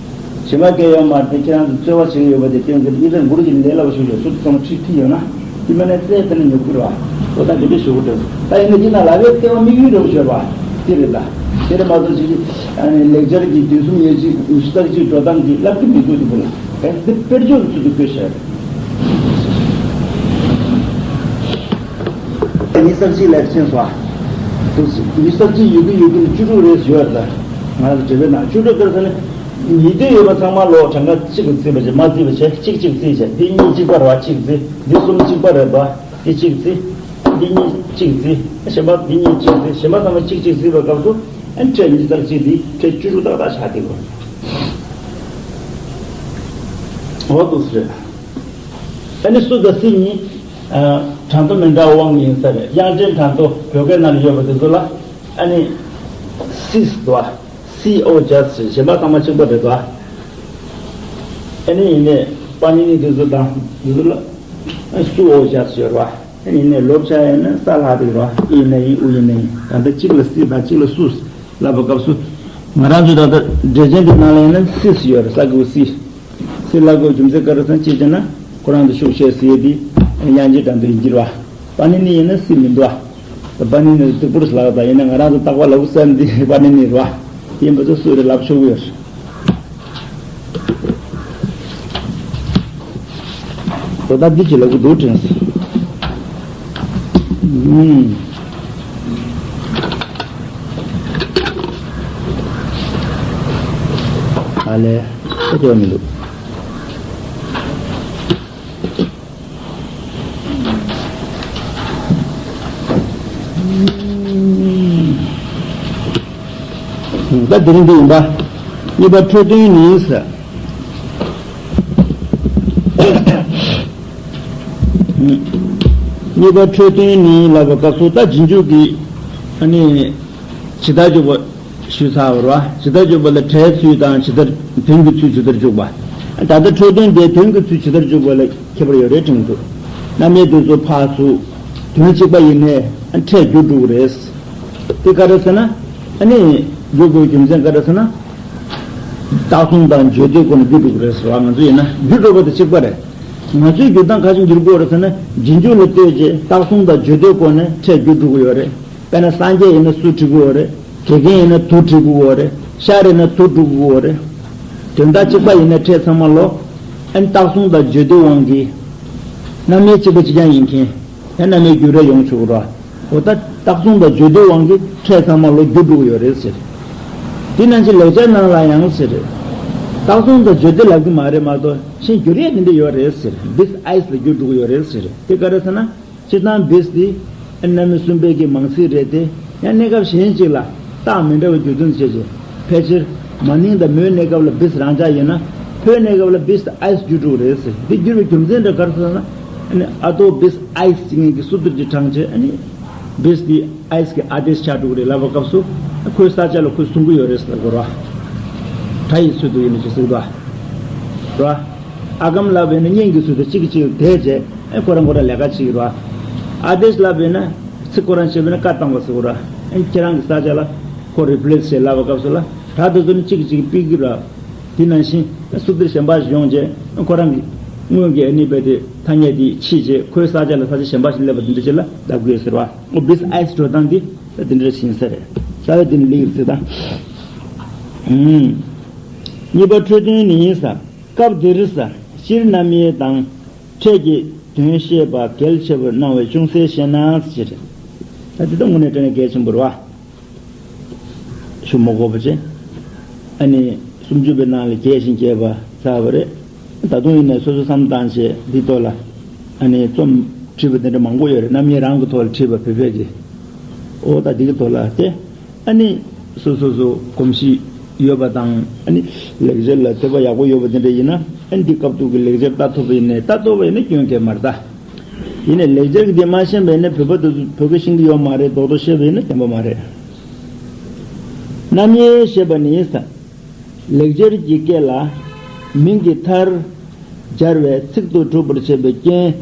གཞན་པ་སྐད་ཡོད་མ་རེད། ཁྱེད་རང་ཚོ་རྩོལ་བ་བྱེད་ཀྱི་ཡོད་པ་དེ་སྟོན་གྱི་ཡིན་ཙང་གུ་རུ་ཇི་ལས་སླ་པོ་ཞུ་ཞོག་སུ་ཚང་མ་ཁྲིད་ཁྲིད་ཡོད་ན། དེ་མ་ནས་རྩེ་ཕན་ན་ཉོ་ཁུར་བ། ཨོ་ད་དེ་འདྲ་ཞུ་དགོས་འདྲ། ད་ཡིན་ན་ཡིན་ན་ལབ་པའི་ལྟེ་བ་དམིགས་ཡུལ་རེ་བ་ཤོར་བ། དེ་རེད་ད། དེ་རེད་མ་གཏོགས་ཅིག་ཨ་ནི་ལེགས་སྦྱར་གྱི་བདུན་གསུམ་ཉེར་གཅིག་ཉི་ཤུ་རྩ་གཅིག་འགྲོ་སྟངས་ཀྱི་ལབ་ཀྱི་མི་དགོས་དེ་བུ་ལ། ཨེ་འདི་དཔེར་བརྗོད་ཚུལ་དུ་བཀོད་བཞག་ཉི་ཤུ་རྩ་གཅིག་ལ་ཕྱིན་སོང་། ཉི་ཤུ་རྩ་གཅིག་ཡོད་ཀྱི་ཡོད་ཀྱི་བཅུ་དྲུག་རེད་ཡོད་ད། ང་རང་ཚོ་འབྲེལ་བའི་ནང་བཅུ་དྲུག་ཟེར་ནས། ཉིས་ལྡན་ཡོད་པ་ཚང་མ་ལོ་གྲངས་ཀ་གཅིག་གིས་བརྩིས་པ་བྱས། མ་བརྩིས་པ་བྱས། གཅིག་གཅིག་བརྩིས་བྱས། འདི་གཉིས་གཅིག་པ་རེད་བ། གཅིག་བརྩིས། འདི་གསུམ་གཅིག་པ་རེད་བ། འདི་གཅིག་བརྩིས། འདི་གཉིས་གཅིག་བརྩིས། གཞན་པ་འདི་གཉིས་གཅིག་བརྩིས། གཞན་པ་ཚང་མ་གཅིག་གཅིག་བརྩིས་པའི་སྐབས་སུ་ཨ་ནི་ཕྲད་ཉི་ཤུ་རྩ་གཅིག་འདི་ཕྲད་བཅུ་དྲུག་ཏག་ཏག་ཆགས་བསྡད་ཡོད། འོ་འདུག་སེ་རེད། ཨ་ནི་སུ་དང་སི་གཉིས། ཨ། གྲངས་ཐོ་མི་འདྲ་བའི་དབང་ཡིན་ས་རེད། དབྱངས་ཅན་གྲངས་ཐོ་བོད་སྐད་ནང་ལ་ཡོད་པ་དེ་ཚོ་ལ་ཨ་ནི་སིས་འདུག་བ། སི་ཨོ་ཇ་སི། གཞན་པ་ཚང་མ་གཅིག་པ་རེད་དོ། ཨ་ནི་ཡིན་ནའི་པ་ཎི་ནི་དེ་ཚོ་དང་དེ་ཚོ་ལ་སུ་ཨོ་ཇ་སི་ཡོད་རེད་བ། ཨ་ནི་ཡིན་ནའི་ལོབ་ཆ་ཡིན་ན་ས་ལྷག་དེ་རེད་བ། ཨི་ཡིན་ན་ཨི། ཨུ་ཡིན་ན་ཨི། ད་ལྟ་གཅིག་ལ་སི་དང་གཅིག་ལ་སུ་ལབ་པའི་སྐབས་སུ་ ང་རང་ཚོ་ད་ལྟ་འགྲེལ་ཆེན་དེ་ནང་ལ་ཡིན་ན་སི་ཟེར་ཡོད་རེད། ས་དགུ་སི། སི་ལབ་དགོས་རྒྱུ་མཚན་ག་རེ་ཟེར་ན། ཅི་བྱས་ན་ཁོ་རང་ཚོ་ཤུགས་ཆེ་ཟེར་ཡས་དེ་དབྱངས་ཅན་དགྲ་འདུལ་ཡིན་གྱི་རེད་བ། པ་ཎི་ནི་ཡིན་ན་སི་མི་འདུག་བ། པ་ཎི་ནི་སྟུག་པོ་རེད་ལབ་ད། ཡིན་ན་ང་རང་ཚོ་རྟག་པར་ལབ་ས་འདི་པ་ཎི་ནི་རེད་བ། ཡིན་པ་ཚོ་སུ་རེད་ལབ་ཆོག་གི་ཡོད་རེད། ད་ལྟ་འདི་ཅི་ལབ་གི་འདུག་དྲན་སོང་། ཨུམ། ཨ་ལས། ད་སྐྱོ་མི་འདུག་ད་དེ་རིང་འདི་ཡིན་པ། གཉིས་པ་འཕྲོས་དོན་ནི་ཟེར། གཉིས་པ་འཕྲོས་དོན་ནི་ལབ་པའི་སྐབས་སུ་ད་རྗེས་འཇུག་གི་ཨ་ནི་ཇི་ལྟར་འཇུག་པ་ཞུས་ཚར་བ་རེད་བ། ཇི་ལྟར་འཇུག་པ་ལ་སྒྲའི་ཚུལ་དང་ཇི་ལྟར་དོན་གྱི་ཚུལ་ཇི་ལྟར་འཇུག་པ། ད་ལྟ་འཕྲོས་དོན་དེ་དོན་གྱི་ཚུལ་ཇི་ལྟར་འཇུག་པ་ལ་ཁྱད་པར་ཡོད་རེད་དྲན་གྱི་འདུག་རྣམ་དབྱེ་དེ་ཚོ་ཕར་ཚུར་དོན་གཅིག་པ་ཡིན་ནའི་ཕྲད་འགྱུར་འགྲོ་གི་རེད། དེ་ག་རེ་ཟེར་ན། ཨ་ནི་འགྱུར་དགོས་རྒྱུ་མཚན་ག་རེ་ཟེར་ན། རྟགས་གསུམ་དང་བརྗོད་དོན་སྐོར་ནས་འགྱུར་འགྲོ་གི་རེད་ཟེར་བ། ང་ཚོ་ཡིན་ན་འགྱུར་འགྲོ་བ་དང་གཅིག་པ་རེད། ང་ཚོའི་འགྱུར་སྟངས་ག་ཞིག་འགྱུར་དགོས་རེད་ཟེར་ན། རྗེས་འཇུག་ལ་ལྟོས་རྗེས་རྟགས་གསུམ་དང་བརྗོད་དོན་སྐོར་ནས་ཕྲད་འགྱུར་འགྲོ་གི་ཡོད་རེད། དཔེར་ན་སངས་རྒྱས་ཡིན་ན་སུ་བྲི་དགོས་རེད། དགེ་རྒན་ཡིན་ན་དུ་བྲི་དགོས་རེད། ཤར་ཡིན་ན་དུ་འགྲོ་དགོས་རེད། དོན་དག་གཅིག་པ་ཡིན་ན་ཕྲད་ཚང་མ་ལོ། ཨན་རྟགས་གསུམ་དང་བརྗོད་དོན་དབང་གིས། རྣམ་དབྱེ་གཅིག་པ་གཅིག་རྐྱང་ཡིན་མཁན། ཡང་རྣམ་དབྱེ་འགྱུར་རེ་ཡོང་ཆོག་ར། འོ་ད་རྟགས་གསུམ་དང་བརྗོད་དོན་དབང་གིས་ཕྲད་ཚང་མ་ལོ་འགྱུར་འགྲོ་གི་ཡོད་རེད་ཟེར། དེ་ནང་བཞིན་ལེགས་སྦྱར་ནང་ལ་ཡང་ཟེར། རྟགས་གསུམ་དང་བརྗོད་དོན་ལབ་གི་མ་རེད་མ་གཏོགས་གཞན་འགྱུར་ཡས་དེ་འདྲ་ཡོད་རེད་ཟེར། བིས་ཨའིས་ལ་འགྱུར་འགྲོ་གི་ཡོད་རེད་ཟེར། དེ་ག་རེ་ཟེར་ན། སྤྱིར་བཏང་བིས་དེ་རྣམ་དབྱེ་གསུམ་པའི་གི་མང་ཚིག་རེད་དེ། ཡང་གནས་སྐབས་གཞན་ཅིག་ལ་རྟགས་མི་འདྲ་བའི་འགྱུར་དོན་བྱེད་ཅིང་། ཕལ་ཆེར་མ་ནིང་དང་མོའི་གནས་སྐབས་ལ་བིས་རང་འཇགས་ཡིན་ན། ཕོའི་གནས་སྐབས་ལ་བིས་ཨའིས་འགྱུར་འགྲོ་གི་རེད་ཟེར། འདི་འགྱུར་བའི་རྒྱུ་མཚན་འདྲ་ག་རེ་ཟེར་ན། ཨ་ནི་ཨ་ཏོ་བིས་ཨའིས་ཟེར་མཁན་གྱི་སུ་དུར་གྱི་གྲངས་ཆེ། ཨ་ནི་བིས་དེ་ཨའིས་ཀྱི་ཨ་དེས་ཆགས་འགྲོ་གི་རེད་ལབ་པའི་སྐབས་སུ། ཁོའི་ས་ཆ་ལ་ཁོས་གསུང་གི་ཡོད་རེད་ཟེར་དགོས་ར། ད་ཡི་ཚུལ་དུ་ཡིན་ནི་ཅི་ཟེར་བ། ར། ཨ་གམ་ལབ་པས་ན་བརྙན་གྱི་ཚུལ་དུ་གཅིག་གིས་གཅིག་ལ་དེད་བྱས། ཨེ་ཁོ་རང་ཁོ་རང་ལས་ཀ་བྱེད་ཀྱི་ར། ཨ་དེས་ལབ་པས་ན་ཚིག་ཁོ་རང་བྱས་པས་ན་བཀའ་བཏང་བ་ཟེར་དགོས་ར། ཨེ་ཁྱེད་རང་གི་ས་ཆ་ལ་ཁོ་རི་པི་ལེས་བྱས་ལབ་པའི་སྐབས་སུ་ལ། ད་དེ་ཚོ་ནི་གཅིག་གིས་གཅིག་ཕུད་ཀྱི་ར། དེ་ནང་བཞིན་སུ་དེར་གཞན་པ་ཞིག་ཡོང་རྗེས་ཁོ་རང་གི་སྔོན་གྱི་ཨ་ནི་བས་དེ་ཐ་སྙད་དེ་ཕྱིས་རྗེས་ཁོའི་ས་ཆ་ལ་ས་ཆ་གཞན་པ་ཞིག་སླེབས་པ་དེ་འདྲ་ཅིག་ལ་ལབ་དགོས་ཟེར་བ། ཨོ་བིས་ཨའིས་འགྲོ་སྟངས་དེ་ད་དེ་འདྲ་ཞིག་ཡིན་ས་རེད། རྩ་བའི་དེ་ནི་ལེགས་ཟེར་ད། ཨུམ། གཉིས་པ་འཕྲོས་དོན་ནི་ཡིན་ས། སྐབས་འདིར་ས། སྤྱིར་རྣམ་དབྱེ་དང་ཕྲད་ཀྱི་དོན་བཤད་པ་གལ་ཆེ་བར་སྣང་བས་ཅུང་ཟད་བཤད་ན་ཟེར། ད་དེ་ད་དངོས་གནས་དྲང་གནས་གལ་ཆེན་པོ་རེད་བ། ཞུ་མ་དགོས་པ་བྱས། ཨ་ནི་སུམ་ཅུ་པའི་ནང་ལ་རྒྱས་ཤིང་རྒྱས་པ་ཚར་བ་རེད། ད་དུང་ཡིན་ནའི་སོ་སོ་བསམ་བཏང་བྱས་འདི་ཐོག་ལ་ཨ་ནི་རྩོམ་བྲིས་པ་དེ་འདྲ་མང་པོ་ཡོད་རེད། རྣམ་དབྱེ་རང་གི་ཐོག་ལ་བྲིས་པ་བོད་སྐད་ཀྱི། ཨོ་ད་འདི་གི་ཐོག་ལ་དེ་ཨ་ནི་སོ་སོ་སོ་གོམས་གཤིས་ཡོད་པ་དང་། ཨ་ནི་ལེགས་སྦྱར་ལ་དད་པ་ཡག་པོ་ཡོད་པ་དེ་འདྲ་ཡིན་ན། ཨ་ནི་འདི་སྐབས་ཐོག་གི་ལེགས་སྦྱར་ལྟ་ཐུབ་པ་ཡིན་ནའི་ལྟ་ཐུབ་པ་ཡིན་ན་སྐྱོན་གལ་མ་རེད་ད། ཡིན་ནའི་ལེགས་སྦྱར་གྱི་དེ་མ་ཤེས་པ་ཡིན་ན་བོད་པ་དེ་ཚོ་བོད་སྐད་ཤེས་ཀྱི་ཡོད་མ་རེད། རྡོག་རྡོག་ཤེས་པ་ཡིན་ན་བདེན་པ་མ་རེད། རྣམ་དབྱེ་ཞེས་པ་ནི་ས། ལེགས་སྦྱར་གྱི་སྐད་ལ་མིང་གི་མཐར་སྦྱར་བའི་ཚིག་ཏུ་གྲུབ་པར་བྱེད་པའི་རྐྱེན་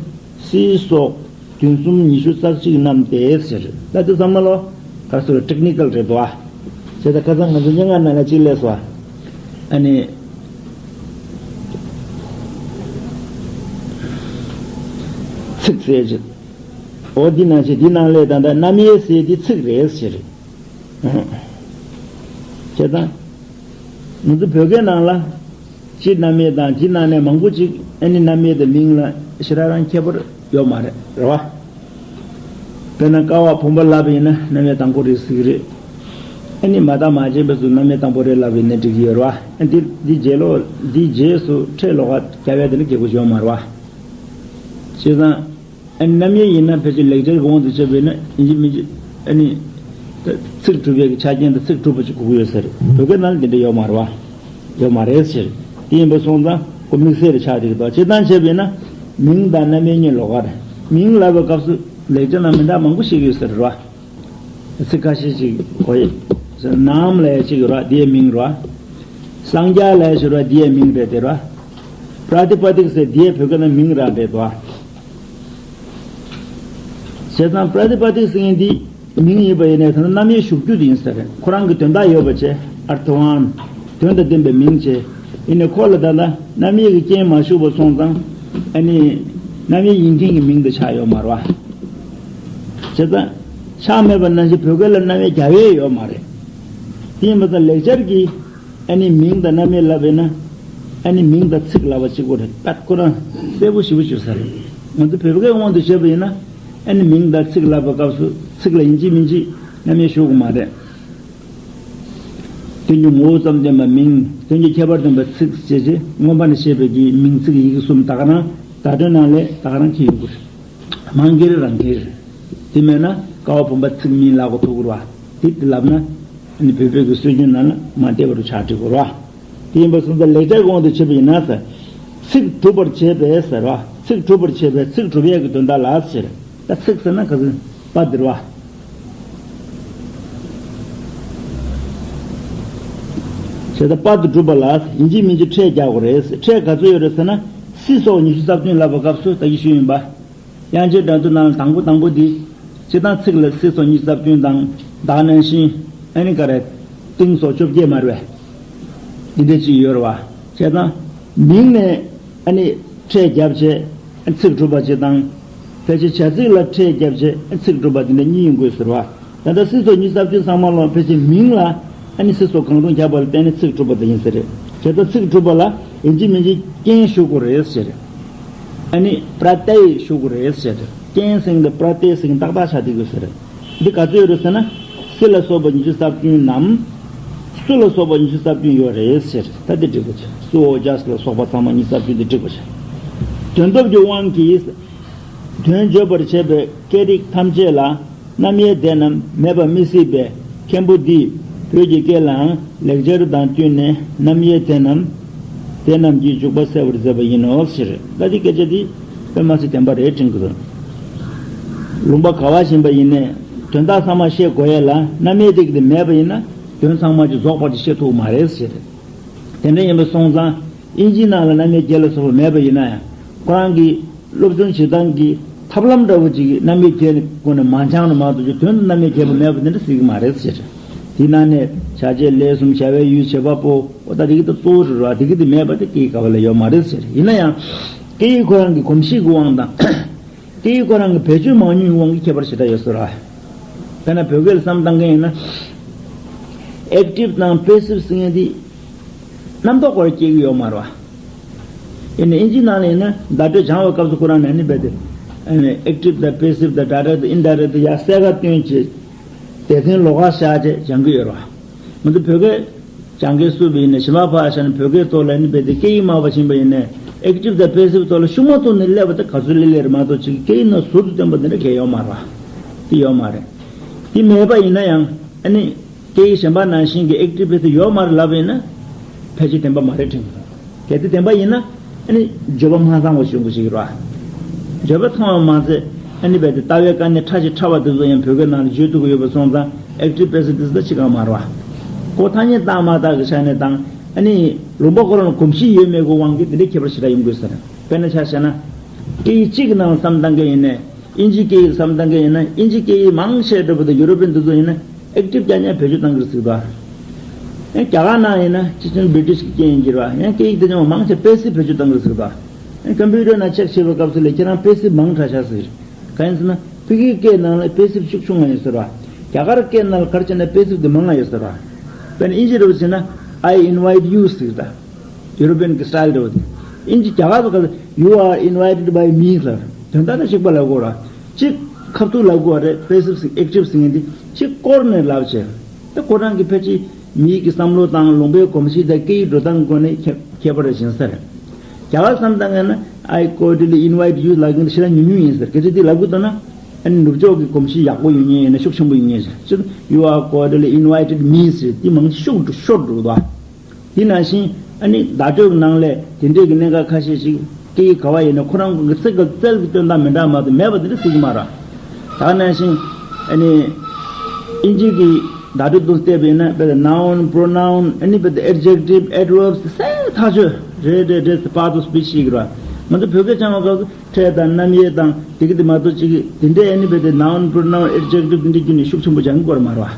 སི་སོགས་བདུན་གསུམ་ཉི་ཤུ་རྩ་གཅིག་རྣམས་ཏེ་ཟེར། ད་དེ་ཚང་མ་ལོ་ག་སོ་ཊེག་ནི་ཀལ་རེད་དོ། བྱས་ཙང་ཁ་སང་ང་ཚོ་སྙན་ངག་ནང་ལ་གཅིག་སླེབས་སོ། ཨ་ནི། ཚིག་ཟེར་གྱི། འོ་འདི་ནང་བཞིན་འདི་ནང་ལས་ད་ལྟ་རྣམ་དབྱེ་ཟེར་འདི་ཚིག་རེད་ཟེར། བྱས་ཙང་། ང་ཚོ་བོད་སྐད་ནང་ལ། སྤྱིར་རྣམ་དབྱེ་དང་འདི་ནང་ནས་མང་པོ་ཅིག་ཨ་ནི་རྣམ་དབྱེ་དང་མིང་ལ་ཞེ་དྲག་རང་ཁྱད་པར་ཡོད་མ་རེད། རེད་བ། དཔེར་ན་ཀ་བ་བུམ་པ་ལབ་པ་ཡིན་ན་རྣམ་དབྱེ་དང་པོ་རེད་ཟེར་གི་རེད། ཨ་ནི་མ་བརྟགས་མ་དཔྱད་པའི་ཚུལ་རྣམ་དབྱེ་དང་པོ་རེད་ལབ་པ་ཡིན་ན་འགྲིག་གི་ཡོད་རེད་བ། ཨ་འདི་འདི་རྗེས་ལོ་འདི་རྗེས་སུ་ཕྲད་ལོགས་ཀ་རྒྱབ་ཡ་དེ་ནི་སྐྱེ་དགོས་ཡོད་མ་རེད་བ། བྱས་ཙང་། ཨ་ནི་རྣམ་དབྱེ་ཡིན་ན་ཕལ་ཆེར་ལེགས་སྦྱར་གྱི་དབང་དུ་བྱས་པ་ཡིན་ན་ཡིན་གཅིག་མིན་གཅིག་ཨ་ནི། ད་ཚིག་གྲུབ་པའི་གི་ཆ་རྐྱེན་དང་ཚིག་གྲུབ་པ་ཅིག་དགོས་ཀྱི་ཡོད་ས་རེད། བོད་སྐད་ནང་ལ་འདི་འདྲ་ཡོད་མ་རེད་བ། ཡོད་མ་རེད་ཟེར། དེ་ཡིན་པ་སོང་ཙང་ཁོ་དམིགས་བསལ་རེ་ཆགས་བསྡད་ཀྱི་འདུག་བྱས་ཙང་བྱས་པ་ཡིན་ན། མིང་དང་རྣམ་དབྱེ་གཉིས་ལོགས་ཀ་རེད། མིང་ལབ་པའི་སྐབས་སུ་ལེགས་སྦྱར་ནང་མི་འདྲ་མང་པོ་ཞིག་ཡོད་ས་རེད་བ། ཚིག་ཁ་ཤས་ཤིག་གོ་ཡི། ནཱམ་ལབ་ཡ་ཅིག་ཡོད་ར། འདི་ཡའི་མིང་རེད་བ། སངས་རྒྱས་ལབ་ཡ་ཞིག་ཡོད་ར། འདི་ཡའི་མིང་རེད་དེ་ར། པྲ་ཏི་པ་ཏིག་ཟེར་འདི་ཡའི་བོད་སྐད་ནང་མིང་རང་རེད་དོ། བྱས་ཙང་པྲ་ཏི་པ་ཏིག་ཟེར་མཁན་འདི་མིང་ཡིན་པ་ཡིན་ནའི་ད་ནི་རྣམ་དབྱེ་ཞུགས་རྒྱུ་དེ་ཡིན་ས་རེད། ཁོ་རང་གི་དོན་དག་ཡོད་པ་བྱས། ཨར་ཐི་ཝན། དོན་དང་ལྡན་པའི་མིང་བྱས། ཡིན་ནའི་ཁོ་ལ་ད་ལྟ་རྣམ་དབྱེ་གི་རྐྱེན་མ་ཞུགས་པ་སོང་ཙང་། ཨ་ནི་རྣམ་དབྱེ་ཡིན་མཁན་གྱི་མིང་དུ་ཆགས་ཡོད་མ་རེད་བ། བྱས་ཙང་ཆགས་མེད་པ་ནང་བཞིན་བོད་སྐད་ལ་རྣམ་དབྱེ་རྒྱག་ཡས་ཡོད་མ་རེད། དེ་ཡིན་པ་དང་ལེགས་སྦྱར་གྱི་ཨ་ནི་མིང་དང་རྣམ་དབྱེ་ལབ་པས་ན། ཨ་ནི་མིང་དང་ཚིག་ལབ་པ་གཅིག་པོ་རེད། ད་ཁོ་རང་གསལ་པོ་ཞེ་པོ་ཅིག་ཡོད་ས་རེད། ང་ཚོ་བོད་སྐད་དབང་དུ་བྱས་པ་ཡིན་ན། ཨ་ནི་མིང་དང་ཚིག་ལབ་པའི་སྐབས་སུ་ཚིག་ལ་ཡིན་གཅིག་མིན་གཅིག་རྣམ་དབྱེ་ཞུགས་ཀྱི་མ་རེད། དོན་གྱི་ངོ་བོ་ཙམ་སྟོན་པ་མིང་། དོན་གྱི་ཁྱད་པར་སྟོན་པ་ཚིག་བཅས་ཀྱི་མངོན་པ་ནས་བཤད་པའི་གི་མིང་ཚིག་ཡི་གེ་གསུམ་ད་ག་རང་བརྡ་སྤྲོད་ནང་ལས་ད་ག་རང་འཁྱེར་ཡོང་གི་རེད། མང་སྒེར་རང་སྒེར། དེ་མེད་ན་ཀ་བ་བུམ་པ་ཚིག་མིང་ལབ་དགོས་ཐུག་གི་རེད་བ། དེ་དེ་ལབ་ན་ཨ་ནི་བོད་པའི་གི་སྲོལ་རྒྱུན་ནང་ལ་མ་བསྡད་པ་རུ་ཆགས་འགྲོ་གི་རེད་བ། དེ་ཡིན་པ་སོང་ཙང་ལེགས་སྦྱར་དབང་དུ་བྱས་པ་ཡིན་ན་ཟེར། ཚིག་གྲུབ་པར་བྱེད་པས་ཟེར་བ། ཚིག་གྲུབ་པར་བྱེད་པས་ཚིག་གྲུབ་ཡས་ཀྱི་དོན་དག་ལ་ཟེར། ད་ཚིག་ཟེར་ན་ག་ཚོད་པ་འདིར་བ། བྱས་ཙང་པ་དེ་གྲུབ་པ་ལ་ཡིན་གཅིག་མིན་གཅིག་ཕྲད་རྒྱག་དགོས་རེད། ཕྲད་ག་ཚོད་ཡོད་རེད་ཟེར་ན། སི་སོགས་ཉི་ཤུ་རྩ་བདུན་ལབ་པའི་སྐབས་སུ་ད་གིན་ཞུས་ཡིན་པ། དབྱངས་ཅན་སྒྲ་མདོ་ནང་ལ་དང་པོ་དང་པོ་འདི། སྤྱིར་བཏང་ཚིག་ལ་སི་སོགས་ཉི་ཤུ་རྩ་བདུན་དང་། བདག་ནང་བཞིན། ཨ་ནི་ག་རེ། ཏིང་སོགས་བཅོ་བརྒྱད་མ་རེད་པས། འདི་འདྲ་ཅིག་ཡོད་རེད་བ། བྱས་ཙང་། མིང་ནས་ཨ་ནི་ཕྲད་བརྒྱབ་བྱས་ཚིག་གྲུབ་པ་ཅིག་དང་། ཕལ་ཆེར་བྱ་ཚིག་ལ་ཕྲད་བརྒྱབ་བྱས་ཚིག་གྲུབ་པ་འདི་འདྲ་གཉིས་ཡོང་དགོས་ཟེར་བ། ད་ལྟ་སི་སོགས་ཉི་ཤུ་རྩ་བདུན་ཚང་མ་ལ་ཕལ་ཆེར་མིང་ལ་ཨ་ནི་སི་སོགས་གང་རུང་ཁྱབ་པ་ལ་བརྟེན་ནས་ཚིག་གྲུབ་པ་དེ་ཡིན་ཟེར་རེད། བྱས་ཙང་ཚིག་གྲུབ་པ་ལ་ཡིན་གཅིག་མིན་གཅིག་རྐྱེན་ཞུགས་དགོས་རེད་ཟེར། ཨ་ནི་པྲ་ཏྱ་ཡེ་ཞུགས་དགོས་རེད་ཟེར། རྐྱེན་ཟེར་དེ་པྲ་ཏྱ་ཡེ་ཟེར་ཏག་ཏག་ཆགས་བསྡད་དགོས་ཟེར། འདི་ག་ཚོད་ཡོད་རེད་ཟེར་ན། སི་ལ་སོགས་པ་ཉི་ཤུ་རྩ་བདུན་ནམ། སུ་ལ་སོགས་པ་ཉི་ཤུ་རྩ་བདུན་ཡོད་རེད་ཟེར། ད་འདི་འགྲིག་པ་བྱས། སུ་འོ་ཇ་སི་ལ་སོགས་པ་ཚང་མ་ཉི་ཤུ་རྩ་བདུན་འདི་འགྲིག་པ་བྱས། དོན་སྟོབས་ཀྱི་དབང་གིས། དོན་བརྗོད་པར་བྱེད་པའི་སྐད་རིགས་ཐམས་ཅད་ལ་རྣམ་དབྱེ་དེ་རྣམས་མེད་པ་མི་སྲིད་པས། མཁན་པོ་འདིས་བོད་ཀྱི་སྐད་ལའང་ལེགས་སྦྱར་དང་བསྟུན་ནས་རྣམ་དབྱེ་དེ་རྣམས་དེ་རྣམས་ཀྱི་འཇུག་པ་གསལ་བར་མཛད་པ་ཡིན་ནོ་ཟེར། ད་འདི་སྐད་ཆ་འདི་དཔེ་མ་སྲིད་བདེན་པ་རེད་དྲན་གྱི་འདུག། ལུང་པ་ག་བ་ཕྱིན་པ་ཡིན་ནའི་དོན་དག་ཚང་མ་བཤད་དགོས་ཡས་ལ་རྣམ་དབྱེ་དེ་གི་དེ་མེད་པ་ཡིན་ན་དོན་ཚང་མ་ཅིག་རྫོགས་པར་ཅིག་བཤད་ཐུབ་མ་རེད་ཟེར། དེ་འདྲ་ཡིན་པ་སོང་ཙང་དབྱིན་ཇིའི་ནང་ལ་རྣམ་དབྱེ་བརྒྱད་ལ་སོགས་པ་མེད་པ་ཡིན་ན་ཡང་ཁོ་རང་གི་སློབ་སྦྱོང་བྱེད་སྟངས་ཀྱི་ཐབས་ལམ་འདྲ་བོ་ཅིག་གིས་རྣམ་དབྱེ་བརྒྱད་སྒོ་ནས་མ་སྦྱངས་ན་མ་གཏོགས་ཀྱི་དོན་དུ་རྣམ་དབྱེ་བརྒྱད་པོ་མེད་པ་དེ་འདྲ་སྲིད་ཀྱི་མ་རེད་ཟེར། དེའི་ནང་ནས་བྱ་བྱེད་ལས་གསུམ་བྱ་བའི་ཡུལ་བྱེད་པ་པོ་འོ་ད་དེ་གི་ད་གཙོ་བོ་རེད་ར། དེ་གི་དེ་མེད་པ་དེ་སྐད་ཡིག་ག་བ་ལ་ཡོད་མ་རེད་ཟེར། ཡིན་ན་ཡང་སྐད་ཡིག་ཁོ་རང་གི་གོམས་གཤིས་ཀྱི་དབང་དང་། སྐད་ཡིག་ཁོ་རང་གི་བེད་སྤྱོད་མང་ཉུང་གི་དབང་གིས་ཁྱད་པར་ཞེ་དྲག་ཡོད་ས་རེད། དཔེར་ན་བོད་སྐད་ལ་བསམ་བཏང་མཁན་ཡིན་ན། ཨེག་ཊིབ་དང་པེ་སིབ་ཟེར་མཁན་དེ་རྣམ་རྟོག་སྐོར་སྐྱེ་གི་ཡོད་མ་རེད་བ། ཡིན་ནའི་དབྱིན་ཇིའི་ནང་ལ་ཡིན་ན་བརྡ་སྤྲོད་སྦྱང་བའི་སྐབས་སུ་ཁོ་རང་ནས་ནི་རྦད་དེ། ཨེག་ཊིབ་དང་པེ་སིབ་དང་ཌའི་རེག་ཊི་ཨིན་ཌའི་རེག་ཊི་ཡར་གསལ་ཁ་སྟོན་བྱས། སྡེ་ཚན་ལོགས་ཀ་བཞག་བྱས་སྦྱང་གི་ཡོད་རེད་བ། ང་ཚོ་བོད་སྐད་སྦྱང་མཁན་སུ་བ་ཡིན་ནའི་གཞན་པ་ཕར་བཞག་ནས་བོད་སྐད་ཐོག་ལ་ནི་རྦད་དེ་སྐད་ཡིག་མང་བ་ཕྱིན་པ་ཡིན་ནའི་ཨེག་ཊིབ་དང་པེ་སིབ་ཐོག་ལ་ཤུགས་མ་ཐུག་ནས་སླེབས་པ་དེ་ག་ཚོད་སླེབས་སླེབས་རེད་མ་གཏོགས་ཅིག་སྐད་ཡིག་ནང་ཟུར་དུ་བཏོན་པ་དེ་འདྲ་གང་ཡང་ཡོད་མ་རེད་བ། དེ་ཡོད་མ་རེད། དེ་མེད་པ་ཡིན་ན་ཡང་ཨ་ནི། སྐད་ཡིག་གཞན་པ་ནང་བཞིན་གྱི་ཨེག་ཊིབ་པེ་སིབ་ཡོད་མ་རེད་ལབ་པ་ཡིན་ན། ཕལ་ཆེར་བདེན་པ་མ་རེད་དྲན་གྱི་འདུག། གལ་ཏེ་བདེན་པ་ཡིན་ན། ཨ་ནི་བརྗོད་པ་མ་ཚང་བ་བྱུང་དགོས་ཤིག་རེད་བ། བརྗོད་པ་ཚང་བ་མ་ཚད་ཨ་ནི་རྦད་དེ་ལྟ་བའི་དཀའ་གནད་ཕྲ་ཞིང་ཕྲ་བ་དེ་ཚོ་ཡང་བོད་སྐད་ནང་ལ་བརྗོད་ཐུབ་ཀྱི་ཡོད་པ་སོང་ཙང་ཨེག་ཊིབ་པེ་སིབ་དེ་ཚོ་ད་ཅི་གང་མ་རེད་བ། ཁོ་ཐ་སྙད་བཏགས་མ་བཏགས་ཀྱི་ཆ་ནས་དང་ཨ་ནི་ལུང་པ་ཁོ་རང་ལ་གོམས་གཤིས་ཡོད་མེད་ཀྱི་དབང་གིས་དེ་འདྲའི་ཁྱད་པར་ཞེ་དྲག་ཡོང་དགོས་ཟེར། དཔེར་ན་ཆ་བཞག་ན། སྐད་ཡིག་གཅིག་གི་ནང་ལ་བསམ་བཏང་མཁན་ཡིན་ནའི། དབྱིན་ཇིའི་སྐད་ཡིག་བསམ་བཏང་མཁན་ཡིན་ན་དབྱིན་ཇིའི་སྐད་ཡིག་མང་ཆེ་འདྲ་པོ་དང་ཡུ་རོ་པན་དེ་ཚོ་ཡིན་ན་ཨེག་ཊིབ་རྐྱང་རྐྱང་བེད་སྤྱོད་བཏང་གི་རེད་ཟེར་གི་འདུག། ཡང་རྒྱ་གར་ནང་ཡིན་ན་སྤྱི་བྱིངས་བྷི་རི་ཊིཤ་གི་སྐད་ཡིན་གྱི་རེད་བ། ཡང་སྐད་ཡིག་དེ་ཚོ་མང་ཆེ་པེ་སིབ་བེད་སྤྱོད་བཏང་གི་རེད་ཟེར་གི་འདུག། ཡང་ཀམ་པུ་ཊར་ནང་ཅེག་བྱེད་པའི་སྐབས་སུ་ལས་ཁྱེད་རང་པེ་སིབ་མང་དྲགས་ཤག་ཟེར། གང་ཡིན་ཟེར་ན་ཕ་གིའི་སྐད་ནང་ལ་པེ་སིབ་ཤུགས་ཆུང་ང་ཡོད་ཟེར་བ། རྒྱ་གར་སྐད་ནང་ལ་ག་རེ་བྱས་ན་པེ་སིབ་དེ་མང་ང་ཡོད་ཟེར་བ། དཔེར་ན་དབྱིན་ཇི་འདྲ་པོ་བྱས་ན། I invite you ཟེར་གི་འདུག། ཡུ་རོ་པན་གྱི་སི་ཊའིལ་འདྲ་བོ་དེ། དབྱིན་ཇི་རྒྱ་གར་དུ་ག་ཚོད། You are invited by me ལབ། དོན་དག་ད་གཅིག་པ་ལབ་དགོས་ར། གཅིག་ཁ་ཐུག་ལབ་དགོས་རེད། པེ་སིབ་ཟེར་ཨེག་ཊིབ་ཟེར་མཁན་དེ་གཅིག་བསྐོར་ནས་ལབ་བྱས། ད་ཁོ་རང་གི་ཕལ་ཆེར་མིའི་གི་བསམ་བློ་དང་ལུང་པའི་གོམས་གཤིས་དང་སྐད་ཡིག་འགྲོ་སྟངས་སྒོ་ནས་ཁྱད་ཁྱད་པར་རེ་ཕྱིན་ས་རེད། རྒྱ་གར་བསམ་བཏང་ཡིན་ན། I cordially invite you ལབ་མཁན་དེ་ཞེ་དྲག་ཉུང་ཉུང་ཡིན་ཟེར། གལ་སྲིད་དེ་ལབ་དགོས་འདུག་ན། ཨ་ནི་ནུབ་ཕྱོགས་ཀྱི་གོམས་གཤིས་ཡག་པོ་ཡོད་མཁན་ཡིན་ན་ཤུགས་ཆེན་པོ་ཡོད་མཁན་ཟེར། ཅི། You are cordially invited me ཟེར་དེ་མང་ཤུགས་འགྲོ་ཤོར་འགྲོ་གི་འདུག། དེ་ནང་བཞིན་ཨ་ནི་བརྡ་སྤྲོད་ནང་ལས་དེ་འདྲས་ཀྱི་གནད་འགག་ཁ་ཤས་ཤིག་སྐད་ཡིག་ག་བ་ཡིན་ན་ཁོ་རང་གི་ཚིག་གི་རྩལ་གྱི་སྟོན་སྟངས་མི་འདྲ་མ་གཏོགས་མེད་པ་དེ་འདྲ་སྲིད་ཀྱི་མ་རེད། ད་ནང་བཞིན་ཨ་ནི་དབྱིན་ཇི་གི་བརྡ་སྤྲོད་དུ་བལྟས་པ་ཡིན་ན་དཔེར་ན་noun pronoun ཨ་ནི་དཔེར་ན་adjective adverbs གསལ་ཐག་ཆོད་རེད་རེད་རེད་ཟེར་པར་དུ་སྤེལ་ཤེས་ཀྱི་རེད། ང་ཚོ་བོད་སྐད་སྦྱང་བའི་སྐབས་སུ་ཕྲད་དང་རྣམ་དབྱེ་དང་དེ་གི་དེ་མ་གཏོགས་ཅིག་གི་དེ་འདྲས་ཨ་ནི་དཔེར་ན་noun pronoun adjective དེ་འདྲས་བརྒྱུད་ནས་ཤུགས་ཆེན་པོ་སྦྱང་གི་ཡོད་མ་རེད་བ།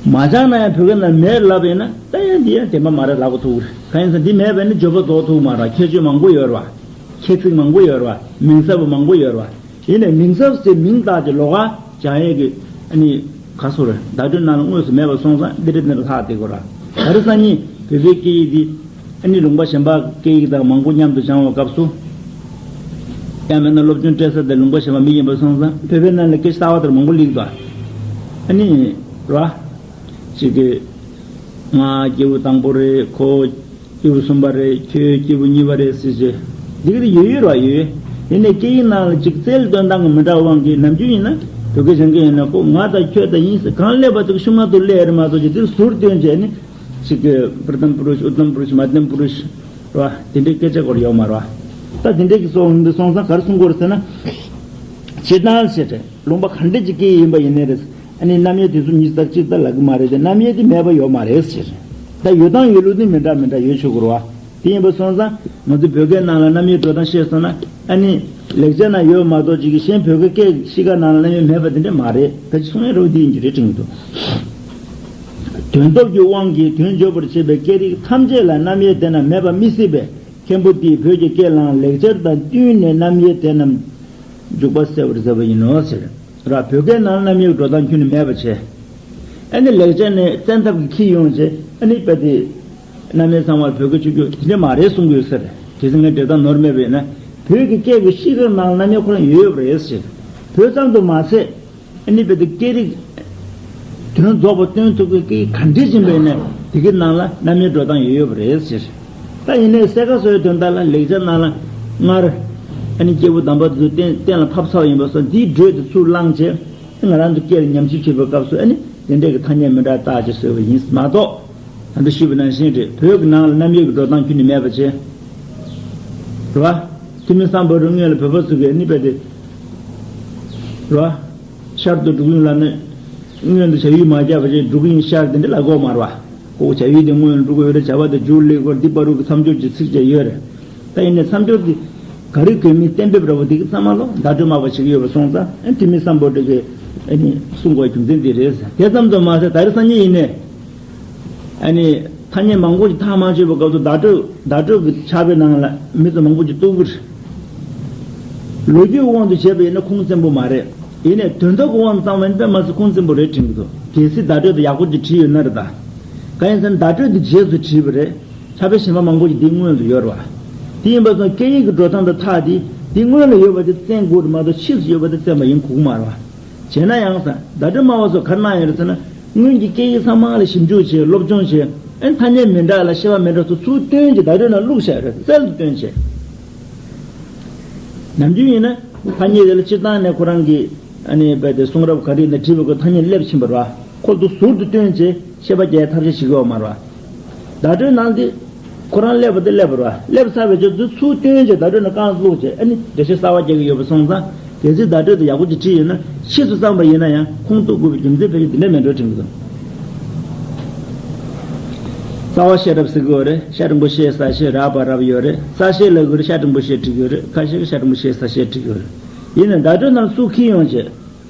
མ་སྦྱངས་ན་ཡང་བོད་སྐད་ནང་མེད་ལབ་ཡིན་ན་ད་ཡང་འདི་ཡང་བདེན་པ་མ་རེད་ལབ་དགོས་ཐུག་རེད། གང་ཡིན་ཟེར་ན་འདི་མེད་པས་ནི་བརྗོད་པ་རྫོགས་ཐུག་མ་རེད། ཁྱད་ཆོས་མང་པོ་ཡོད་རེད་བ། ཁྱད་ཚིག་མང་པོ་ཡོད་རེད་བ། མིང་གསལ་པོ་མང་པོ་ཡོད་རེད་བ། ཡིན་ནའི་མིང་གསལ་ཟེར་མིང་བཏགས་ཀྱི་ལོགས་ཀ་སྦྱང་ཡས་ཀྱི་ཨ་ནི་ག་སོ་རེད། བརྡ་སྤྲོད་ནང་ལ་དངོས་སུ་མེད་པ་སོང་ཙང་འདི་འདྲ་འདི་འདྲ་ལྷག་བསྡད་དགོས་ར། ག་རེ་སང་ཉིན་བོད་པའི་སྐད་ཡིག་འདི་ཨ་ནི་ལུང་པ་གཞན་པ་སྐད་ཡིག་དང་མང་པོ་མཉམ་དུ་སྦྱང་བའི་སྐབས་སུ། ཡང་མིན་ན་སློབ་སྦྱོང་སྤྲད་ས་དེ་ལུང་པ་གཞན་པ་མི་ཡིན་པ་སོང་ཙང་བོད་པའི་ནང་ལ་སྐད་ཆ་གསར་པ་དེར་མང་པོ་སླེབས་འདུག་ཨ་ནི་ར། ཅིག་གི། ང་སྐྱེས་བུ་དང་པོ་རེད། ཁོ་སྐྱེས་བུ་གསུམ་པ་རེད། ཁྱོད་སྐྱེས་བུ་གཉིས་པ་རེད་ཟེར་བྱས། འདི་གི་ཡོད་ཡོད་ར་ཡོད། ཡིན་ནའི་སྐད་ཡིག་ནང་ལ་ཅིག་རྩལ་འདོན་སྟངས་ཀྱི་མི་འདྲ་བ་དབང་གིས་ནམ་རྒྱུན་ཡིན་ན་བོད་སྐད་སྦྱང་མཁན་ཡིན་ན་ཁོ་ང་དང་ཁྱོད་དང་ཡིན་ཟེར་གང་སླེབས་པ་དེ་ཤུགས་མ་ཐུག་སླེབས་ཡ་རེད་མ་གཏོགས་ཅིག་དེར་ཟུར་བཏོན་བྱས་ནི། ཅིག་གི་པྲ་ཐམ་པུ་རུཤ་ཨུ་ཏམ་པུ་རུཤ་མ་དྷྱམ་པུ་རུཤ་ར་བ་དེ་འདྲའི་སྐད་ཆ་སྐོར་ཡོད་མ་རེད་བ། ད་དེ་འདྲའི་གི་སོང་འདི་སོང་ཙང་ག་རེ་གསུང་དགོས་རེད་ཟེར་ན། ཇི་ལྟར་བྱས་ཏེ་ལུང་པ་ག་འདྲ་ཅིག་གི་ཡིན་པ་ཡིན་ནའི་རེད། ཨ་ནི་རྣམ་དབྱེ་དེ་ཚོ་ཉིས་བརྩེགས་གཅིག་ད་ལབ་གི་མ་རེད་དེ་རྣམ་དབྱེ་དེ་མེད་པ་ཡོད་མ་རེད་ཟེར། ད་ཡོད་སྟངས་ཡོད་ལུགས་ནི་མི་འདྲ་མི་འདྲ་ཡོད་ཆོག་གི་རེད་བ། དེ་ཡིན་པ་སོང་ཙང་ང་ཚོ་བོད་སྐད་ནང་ལ་རྣམ་དབྱེ་འགྲོ་སྟངས་བཤད་སོང་ན་ཨ་ནི་ལེགས་སྦྱར་ན་ཡོད་མ་གཏོགས་ཅིག་གི་གཞན་བོད་སྐད་སྐད་གཤིས་ཀ་ནང་ལ་རྣམ་དབྱེ་མེད་པ་དེ་འདྲ་མ་རེད། ད་ཅི་གསུང་ཡ་རེད་བ་འདི་ཡིན་གྱི་རེད་དྲན་གྱི་འདུག་དོན་སྟོབས་ཀྱི་དབང་གིས་དོན་བརྗོད་པར་བྱེད་པའི་སྐད་རིགས་ཐམས་ཅད་ལ་རྣམ་དབྱེ་དེ་རྣམས་མེད་པ་མི་སྲིད་པས་མཁན་པོ་འདིས་བོད་ཀྱི་སྐད་ལའང་ལེགས་སྦྱར་དང་བསྟུན་ནས་རྣམ་དབྱེ་དེ་རྣམས་འཇུག་པ་གསལ་བར་མཛད་པ་ཡིན་ནོ་ཟེར། ར་བོད་སྐད་ནང་རྣམ་དབྱེ་འགྲོ་སྟངས་ཁྱོན་ནས་མེད་པ་བྱས། ཨ་ནི་ལེགས་སྦྱར་ནས་བཙན་ཐབས་ཀྱིས་འཁྱེར་ཡོང་བྱས་ཨ་ནི་དཔེ་དེ། རྣམ་དབྱེ་ཚང་མར་བོད་སྐད་སྤྱོད་རྒྱུ་དེ་འདྲ་མ་རེད་གསུང་གི་ཡོད་ས་རེད། གལ་སྲིད་ངས་འགྲེལ་སྟངས་ནོར་མེད་པ་ཡིན་ན། བོད་ཀྱི་སྐད་ཀྱི་གཤིས་ཀའི་ནང་ལ་རྣམ་དབྱེ་ཁོ་རང་ཡོད་ཡོད་པ་རེད་ཟེར། བོད་ཙམ་དུ་མ་ཟད། ཨ་ནི་དཔེ་དེ་སྐད་རིགས་དོན་རྫོགས་པ་སྟོན་ཐུབ་ཀྱི་སྐད་ཡིག་ག་འདྲ་ཅིག་ཡིན་པ་ཡིན་ན་དེ་གའི་ནང་ལ་རྣམ་དབྱེ་འགྲོ་སྟངས་ཡོད་ཡོད་པ་རེད་ཟེར། ད་ཡིན་ནའི་གསལ་ཁ་བཟོ་བའི་དོན་དག་ལ་ལེགས་སྦྱར་ནང་ལ་སྔར་ཨ་ནི་སྐྱེས་བུ་དམ་པ་དེ་ཚོ་གཏན་གཏན་ལ་ཕབ་ཚར་བ་ཡིན་པ་སོགས་འདིའི་འགྲོས་དེ་ཚུར་བླངས་བྱས་ང་རང་ཚོ་སྐད་ལ་ཉམས་ཞིབ་བྱེད་པའི་སྐབས་སུ་ཨ་ནི་དེ་འདྲའི་གི་ཐ་སྙད་མི་འདྲ་བཏགས་ཅིག་བཟོས་པ་ཡིན་མ་གཏོགས། ད་ལྟ་ཞུས་པ་ནང་བཞིན་རེད། བོད་ཀྱི་ནང་ལ་རྣམ་དབྱེ་གི་འགྲོ་སྟངས་ཁྱོན་ནས་མེད་པ་བྱས། རེད་བ། ཐུ་མི་སམ་བྷོ་ཊ་སྔོན་ལ་བོད་པ་ཚོ་གིས་ཨ་ནི་དཔེ་དེ། རེད་བ། ཤར་དུ་འབྲུག་ཡུལ་ལ་ནི། སྔོན་དུ་བྱ་ཡུལ་མ་བརྒྱབ་པ་བྱས་འབྲུག་ཡུལ་ཤར་དེ་འདྲ་ལབ་དགོས་མ་རེད་བ། ཁོ་བྱ་ཡུལ་དེ་སྔོན་ལ་འབྲུག་ཡོད་རེད། བྱ་བ་དེ་མཇུག་སླེབས་དགོས་རེད། འདི་བར་དུ་གི་མཚམས་སྦྱོར་གྱི་ཚིགས་བཅད་ཡོད་རེད། ད་ཡིན་ནའི་མཚམས་སྦྱོར་འདི་ག་རེ་དགོས་མིན་གཏན་འབེབས་འདྲ་བོ་འདི་གི་ཚང་མ་ལོ་བརྡ་སྤྲོད་མ་པ་བྱེད་ཀྱི་ཡོད་པ་སོང་ཙང་ཨ་ཐུ་མི་སམ་བྷོ་ཊ་གིས་ཨ་ནི་གསུང་དགོས་རྒྱུ་མཚན་འདི་རེད། དེ་ཙམ་དུ་མ་ཟད་ད་རེས་སང་ཉིན་ཡིན་ནའི། ཨ་ནི་ཐ་སྙད་མང་པོ་ཞིག་ཐག་མ་ཆོད་པའི་སྐབས་སུ་བརྡ་སྤྲོད་བརྡ་སྤྲོད་ཀྱི་ཕྱག་དཔེ་ནང་ལ་མི་ཚོ་མང་པོ་ཞིག་གཏུག་གི་རེད། ལོ་རྒྱུས་དབང་དུ་བྱས་པ་ཡིན་ན་ཁུངས་བཙན་པོ་མ་རེད། ཡིན་ནའི་དོན་དག་གི་དབང་དུ་བཏང་བ་ཡིན་པས་མ་ཚད་ཁུངས་བཙན་པོ་རེད་དྲན་གྱི་འདུག་གལ་སྲིད་བརྡ་སྤྲོད་དེ་ཡག་པོ་ཅིག་བྲིས་ཡོད་ན་རེད་ད། གང་ཡིན་ཟེར་ན་བརྡ་སྤྲོད་དེ་རྗེས་སུ་བྲིས་པ་རེད། ཕྱག་དཔེ་གཞན་པ་མང་པོ་ཞིག་འདིའི་སྔོན་དུ་ཡོད་རེད་བ། དེ་ཡིན་པ་སོང་སྐད་ཡིག་གི་འགྲོ་སྟངས་དང་ཐག་དེ་འདིའི་སྔོན་ལ་ཡོད་པ་དེ་བཙན་དགོས་རེད་མ་གཏོགས་ཕྱིས་སུ་ཡོད་པ་དེ་བཙན་པ་ཡིན་དགོས་ཀྱི་མ་རེད་བ། བྱས་ན་ཡང་ས་བརྡ་སྤྲོད་སྨྲ་བ་ཚོ་ག་རེ་གནང་ཡོད་རེད་ཟེར་ན། སྔོན་གྱི་སྐད་ཡིག་ཚང་མ་ལ་ཞིབ་འཇུག་བྱས་སློབ་སྦྱོང་བྱས་ཨ་ནི་ཐ་སྙད་མི་འདྲ་ལ་བཤད་པ་མི་འདྲ་ཚོ་ཚུར་བཏོན་བྱས་བརྡ་སྤྲོད་ནང་བླུགས་བཞག་ཡོད་རེད། རྩལ་དུ་བཏོན་བྱས། ནམ་རྒྱུན་ཡིན་ན་ཐ་སྙད་དེ་ལ་སྤྱིར་བཏང་ནས་ཁོ་རང་གི་ཨ་ནི་རྦད་དེ་གསུང་རབ་ག་རེ་ཡིན་ན་བྲིས་པ་གི་ཐ་སྙད་སླེབས་ཕྱིན་པ་རེད་བ། ཁོ་ཚོ་ཟུར་དུ་བཏོན་བྱས་བཤད་པ་རྒྱག་ཐབས་ཤེས་བྱེད་ཀྱི་ཡོད་མ་རེད་བ། བརྡ་སྤྲོད་ནང་དེ་ཁོ་རང་སླེབས་པ་དེ་སླེབས་པ་རེད་བ། སླེབས་ཚར་བའི་རྗེས་སུ་ཚུར་བཏོན་བྱས་བརྡ་སྤྲོད་ནང་རྐང་བླུགས་བྱས་ཨ་ནི་འགྲེལ་བཤད་གསར་པ་རྒྱག་གི་ཡོད་པ་སོང་ཙང་། གལ་སྲིད་བརྡ་སྤྲོད་དེ་ཡག་པོ་ཅིག་བྲིས་ཡོད་ན་ཕྱིས་སུ་བརྩམས་པ་ཡིན་ན་ཡང་ཁུངས་གཏུག་དགོས་པའི་རྒྱུ་མཚན་ཕལ་ཆེར་འདི་འདྲ་མེད་འགྲོ་དྲན་གྱི་འདུག་རྩ་བ་ཤེས་རབ་ཟེར་གྱི་ཡོད་རེད། ཤ་འགྲེང་བུ་ཤེས་ས་ཤེས་རབ་པ་རབ་ཡོད་རེད། ས་ཤེས་ལབ་ཀྱི་ཡོད་རེད། ཤ་འགྲེང་བུ་ཤེས་བྲིས་ཀྱི་ཡོད་རེད། ཁ་ཤས་ཀྱིས་ཤ་འགྲེང་བུ་ཤེས་ས་ཤེས་བྲིས་ཀྱི་ཡོད་རེད། ཡིན་ནའི་བརྡ་སྤྲོད་ནང་ཚུར་འཁྱེར་ཡོང་བྱས།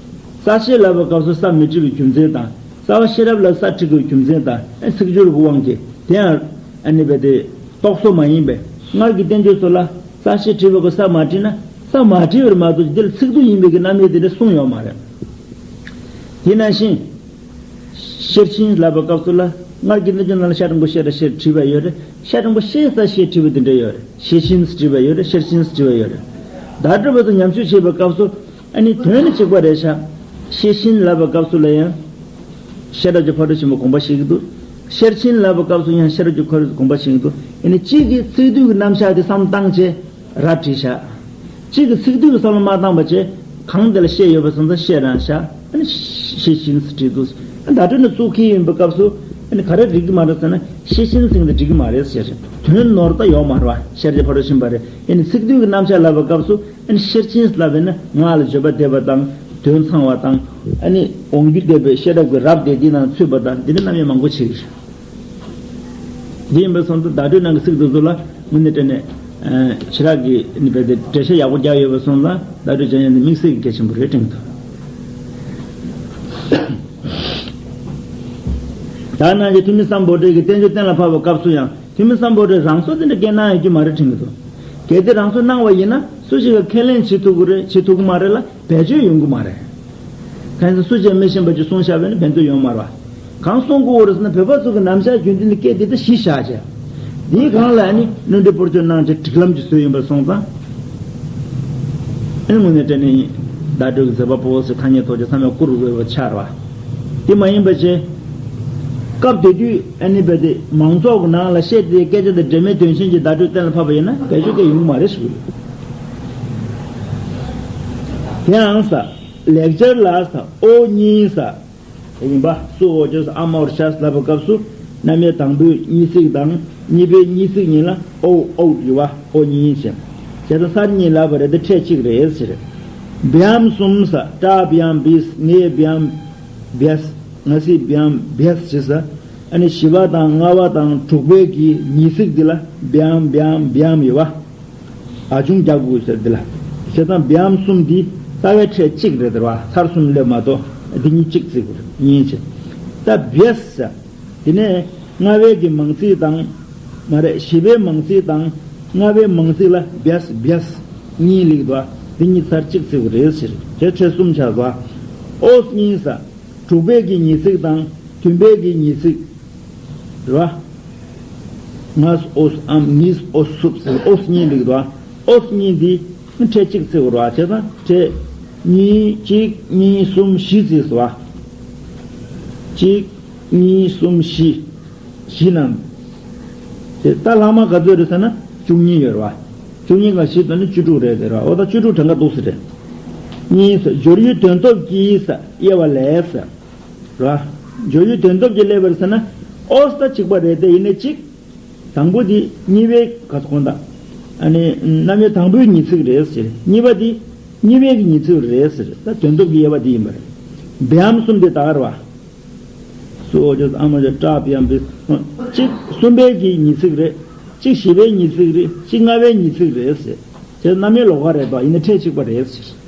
ས་ཤེས་ལབ་པའི་སྐབས་སུ་ས་མི་བྲིས་པའི་རྒྱུ་མཚན་དང་རྩ་བ་ཤེས་རབ་ལ་ས་བྲིས་དགོས་རྒྱུ་མཚན་དང་ཨ་ཚིག་སྦྱོར་གྱི་དབང་གིས་དེ་ཡང་ཨ་ནི་རྦད་དེ་རྟོག་བཟོ་མ་ཡིན་པས་སྔར་གྱི་བསྟན་བཅོས་ཚོ་ལ་ས་ཤེས་བྲིས་པ་གི་ས་མ་བྲིས་ན་ས་མ་བྲིས་པར་མ་གཏོགས་འདི་ལ་ཚིག་སྡུད་ཡིན་པའི་གི་རྣམ་དབྱེ་དེ་འདྲ་གསུངས་ཡོད་མ་རེད། དེ་ནང་བཞིན། ཤེར་ཕྱིན་ལབ་པའི་སྐབས་སུ་ལ་སྔར་གྱི་གནས་ཚུལ་ནང་ལ་ཤ་འགྲེང་བུ་ཤེས་ར་ཤེས་བྲིས་པ་ཡོད་རེད། ཤ་འགྲེང་བུ་ཤེས་ས་ཤེས་བྲིས་པ་དེ་འདྲ་ཡོད་རེད། ཤེ་ཤིན་བྲིས་པ་ཡོད་རེད། ཤེར་ཕྱིན་བྲིས་པ་ཡོད་རེད། བརྡ་སྤྲོད་པ་དང་ཉམས་ཞིབ་བྱེད་པའི་སྐབས་སུ་ཨ་ནི་དོན་ནི་གཅིག་པ་རེད་ཤག་ཤེ་ཤིན་ལབ་པའི་སྐབས་སུ་ལ་ཡང་ཤེས་རབ་ཀྱི་ཕ་རོལ་ཕྱིན་པ་དགོངས་པ་བཞེས་ཀྱི་འདུག་ཤེར་ཕྱིན་ལབ་པའི་སྐབས་སུ་ཡང་ཤེས་རབ་ཀྱི་ཕ་རོལ་དགོངས་པ་བཞེས་ཀྱི་འདུག་ཨ་ནི་གཅིག་གིས་ཚིག་སྡུད་ཀྱི་རྣམ་གཞག་དེ་བསམ་བློ་བཏང་བྱས། ར་བྲིས་ཤག་གཅིག་གིས་ཚིག་སྡུད་ཀྱི་བསམ་བློ་མ་བཏང་བ་བྱས། གང་དེ་ལ་ཤེས་ཡོད་པ་སོང་ཙང་ཤེས་རང་ཤག་ཨ་ནི་ཤེ་ཤིན་ཟེར་བྲིས་འདུག་བརྡ་སྤྲོད་ནི་གཙུག་གི་ཡིན་པའི་སྐབས་སུ་ཨ་ནི་ག་རེ་འགྲིག་གི་མ་རེད་ཟེར་ན་ཤེ་ཤིན་ཟེར་གི་འགྲིག་གི་མ་རེད་ཟེར། དོན་ནོར་ད་ཡོད་མ་རེད་བ། ཤེས་རབ་ཀྱི་ཕ་རོལ་ཕྱིན་པ་རེད། ཨ་ནི་ཚིག་སྡུད་ཀྱི་རྣམ་གཞག་ལབ་པའི་སྐབས་སུ་ཨ་ནི་ཤེར་ཕྱིན་ལབ་པས་ན་ངག་ལ་བརྗོད་པ་བསྡད་པ་དང་དོན་ཚང་བ་དང་ཨ་ནི་དབང་རྒྱུད་བསྡད་པའི་ཤེས་རབ་ཀྱི་རབ་དེ་འདི་ནང་ཚུད་པ་དང་འདི་འདྲ་རྣམ་དབྱེ་མང་པོ་ཕྱེ་གི་རེད། འདི་ཡིན་པའི་སོང་ཙང་བརྡ་སྤྲོད་ནང་གི་ཚིག་དེ་ཚོ་ལ་དངོས་གནས་དྲང་གནས་ཨ་ཞེ་དྲག་གི་ནི་རྦད་དེ་འགྲེལ་བཤད་ཡག་པོ་རྒྱག་ཡོད་པ་སོང་ཙང་བརྡ་སྤྲོད་སྦྱང་ཡ་ནི་དམིགས་བསལ་གྱི་གལ་ཆེན་པོ་རེད་དྲན་གྱི་འདུག་ད་ནང་གི་ཐུ་མི་སམ་བྷོ་ཊས་ཀྱི་བསྟན་བཅོས་གཏན་ལ་ཕབ་པའི་སྐབས་སུ་ཡང་ཐུ་མི་སམ་བྷོ་ཊས་རང་སྲོག་དེ་འདྲ་སྐྱེལ་གནང་ཡོད་ཀྱི་མ་རེད་དྲན་གྱི་འདུག་གལ་ཏེ་རང་སྲོག་གནང་བ་ཡིན་ན་སུ་ཞིག་གིས་ཁས་ལེན་བྱེད་ཐུབ་ཀྱི་རེད། བྱེད་ཐུབ་ཀྱི་མ་རེད་ལ་བེད་སྤྱོད་ཡོང་གི་མ་རེད། གང་ཡིན་ཟེར་སུ་གཅིག་མི་ཤེས་པ་ཅིག་གསུངས་བཞག་པ་ཡིན་ན་ཕན་ཐོགས་ཡོང་མ་རེད་བ། གང་གསུང་དགོས་རེད་ཟེར་ན་བོད་པ་ཚོ་གི་ནམ་ཞག་རྒྱུན་ལྡན་གྱི་སྐད་དེ་ད་གཞི་བཞག་བྱས། འདིའི་སྒང་ལ་ནི་བློ་འདྲི་སྤོར་སྐྱོར་གནང་བྱས་སྒྲིག་ལམ་གྱི་བཟོས་ཡིན་པ་སོང་ཙང་། ཨེ་ནི་དངོས་གནས་དྲན་ནས་བརྡ་སྤྲོད་ཀྱི་མཛད་པ་པོ་ཟེར་ཐ་སྙད་ཐོགས་ཀྱི་ཚང་མས་བཀུར་དགོས་པ་ཆགས་རེད་བ། དེ་མ་ཡིན་པ་བྱས། སྐབས་དེ་དུས་ཨ་ནི་རྦད་དེ་མང་ཚོགས་ཀྱི་ནང་ལ་བཤད་དེ་སྐད་ཆ་དང་འབྲེལ་མེད་དོན་གཞན་གྱི་བརྡ་སྤྲོད་གཏན་ལ་ཕབ་པ་ཡིན་ན་བེད་སྤྱོད་སྐད་ཡོང་གི་མ་རེད་ཞུ་གི་ཡོད། དེའང་ས། ལེགས་སྦྱར་ལ་ས་ཨོ་གཉིས་ས། དེ་ཡིན་པ་སུ་ཨོ་ཅོས་ཨ་མ་ཨོར་ཤ་ལབ་པའི་སྐབས་སུ་རྣམ་དབྱེ་དང་པོའི་གཉིས་ཚིག་དང་གཉིས་པའི་གཉིས་ཚིག་གཉིས་ལ་ཨོ་ཨོ་ཡི་བ་ཨོ་གཉིས་ཡིན་ཞེས། བྱས་ཙང་སར་གཉིས་ལབ་པ་རེད་དེ་ཕྲད་གཅིག་རེད་ཟེར། བྱམས་གསུམ་ས་ཏྲ་བྱམས་བིས་ངས་བྱམས་བྱས། ང་སི་བྱམས་བྱས་ཞེས་ས། ཨ་ནི་བཞི་པ་དང་ལྔ་པ་དང་དྲུག་པའི་གི་ཉིས་ཚིག་འདི་ལ་བྱམས་བྱམས་བྱམས་ཡོད་བ། ཨ་ཆུང་རྒྱག་དགོས་ཟེར་འདི་ལ། བྱས་ཙང་བྱམས་གསུམ་འདི་རྩ་བའི་ཕྲད་གཅིག་རེད་ཟེར་བ། ཚར་གསུམ་སླེབས་མ་གཏོགས་འདི་གཉིས་གཅིག་བརྩི་དགོས་རེད་གཉིས་བྱས། ད་བྱས་ཟེར། དེ་ནས་ལྔ་པའི་གི་མང་ཚིག་དང་། མ་རེད་བཞི་པའི་མང་ཚིག་དང་ལྔ་པའི་མང་ཚིག་ལ་བྱས་བྱས་གཉིས་སླེབས་འདུག་འདི་གཉིས་ཚར་གཅིག་བརྩི་དགོས་རེད་ཟེར། དེ་ཕྲད་གསུམ་ཆགས་འདུག་ཨོ་གཉིས་ས། དྲུག་པའི་གི་ཉིས་ཚིག་དང་བདུན་པའི་གི་ཉིས་ཚིག་རེད་བ། ངས་ཨོས་ཨམ་ངས་ཨོས་སུབ་ཟེར་ཨོས་གཉིས་འདུག་རེད་བ། ཨོས་གཉིས་འདི་ཕྲད་གཅིག་བརྩི་དགོས་རེད་བ། བྱས་ཙང་ཕྲད་གཉིས་གཅིག་གཉིས་གསུམ་བཞི་བརྩིས་སོ་བ། གཅིག་གཉིས་གསུམ་བཞི། བཞི་ནང་། དེ་ད་ལྷག་མ་ག་ཚོད་རེད་ཟེར་ན་བཅུ་གཉིས་ཡོད་རེད་བ། བཅུ་གཉིས་ག་བཞི་དང་ནི་བཅུ་དྲུག་རེད་ཟེར་བ། འོ་ད་བཅུ་དྲུག་གྲངས་ཀ་འདུག་ཟེར་རེད། གཉིས་སྦྱོར་ཡུལ་དོན་སྟོབས་ཀྱིས་དབྱེ་བ་ལས། ར། སྦྱོར་ཡུལ་དོན་སྟོབས་ཀྱིས་སླེབས་པར་ཟེར་ན། ཨོས་ད་གཅིག་པ་རེད་དེ་ཡིན་ན་གཅིག་དང་པོ་འདི་གཉིས་པའི་ག་ཚོད་གོང་དང་། ཨ་ནི་རྣམ་དབྱེ་དང་པོའི་ཉིས་ཚིག་རེད་ཟེར། གཉིས་པ་འདི་གཉིས་པའི་གི་ཉིས་ཚིག་རེད་ཟེར། ད་དོན་སྟོབས་ཀྱི་དབྱེ་བ་འདི་ཡིན་པ་རེད། བྱམས་གསུམ་འདི་ད་ག་རེད་བ། སུ་ཨོ་ཅོས་ཨ་མ་ཅོས་ཏྲ་བྱམས་བིས། གཅིག་གསུམ་པའི་གི་ཉིས་ཚིག་རེད། གཅིག་བཞི་པའི་ཉིས་ཚིག་རེད། གཅིག་ལྔ་པའི་ཉིས་ཚིག་རེད་ཟེར། དེ་རྣམ་དབྱེ་ལོགས་ཀ་རེད་དོ། ཡིན་ན་ཕྲད་གཅིག་པ་རེད་ཟེར།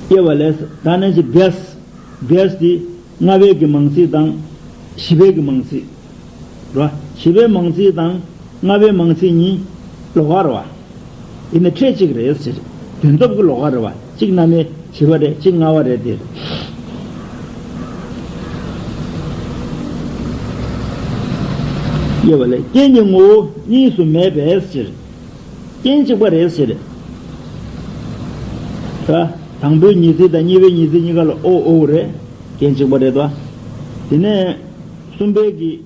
དབྱེ་བ་ལས། ད་ནང་བཞིན་བྱས། བྱས་དེ་ལྔ་པའི་གི་མང་ཚིག་དང་བཞི་པའི་གི་མང་ཚིག་རེད་བ། བཞི་པའི་མང་ཚིག་དང་ལྔ་པའི་མང་ཚིག་གཉིས་ལོགས་ཀ་རེད་བ། ཡིན་ན་ཕྲད་གཅིག་རེད་ཟེར། དོན་སྟོབས་ཀྱི་ལོགས་ཀ་རེད་བ། གཅིག་རྣམ་དབྱེ་བཞི་པ་རེད། གཅིག་ལྔ་པ་རེད་དེ། དབྱེ་བ་ལས། རྐྱེན་གྱི་ངོ་བོ་གཉིས་སུ་མེད་པའི་ཕྱིར། རྐྱེན་གཅིག་པ་རེད་ཟེར། ད་དང་པོའི་ཉིས་ཚིག་དང་གཉིས་པའི་ཉིས་ཚིག་གཉིས་ཀ་ལ་ཨོ་ཨོ་རེད། རྐྱེན་གཅིག་པ་རེད་དོ། དེ་ནས་གསུམ་པའི་གི་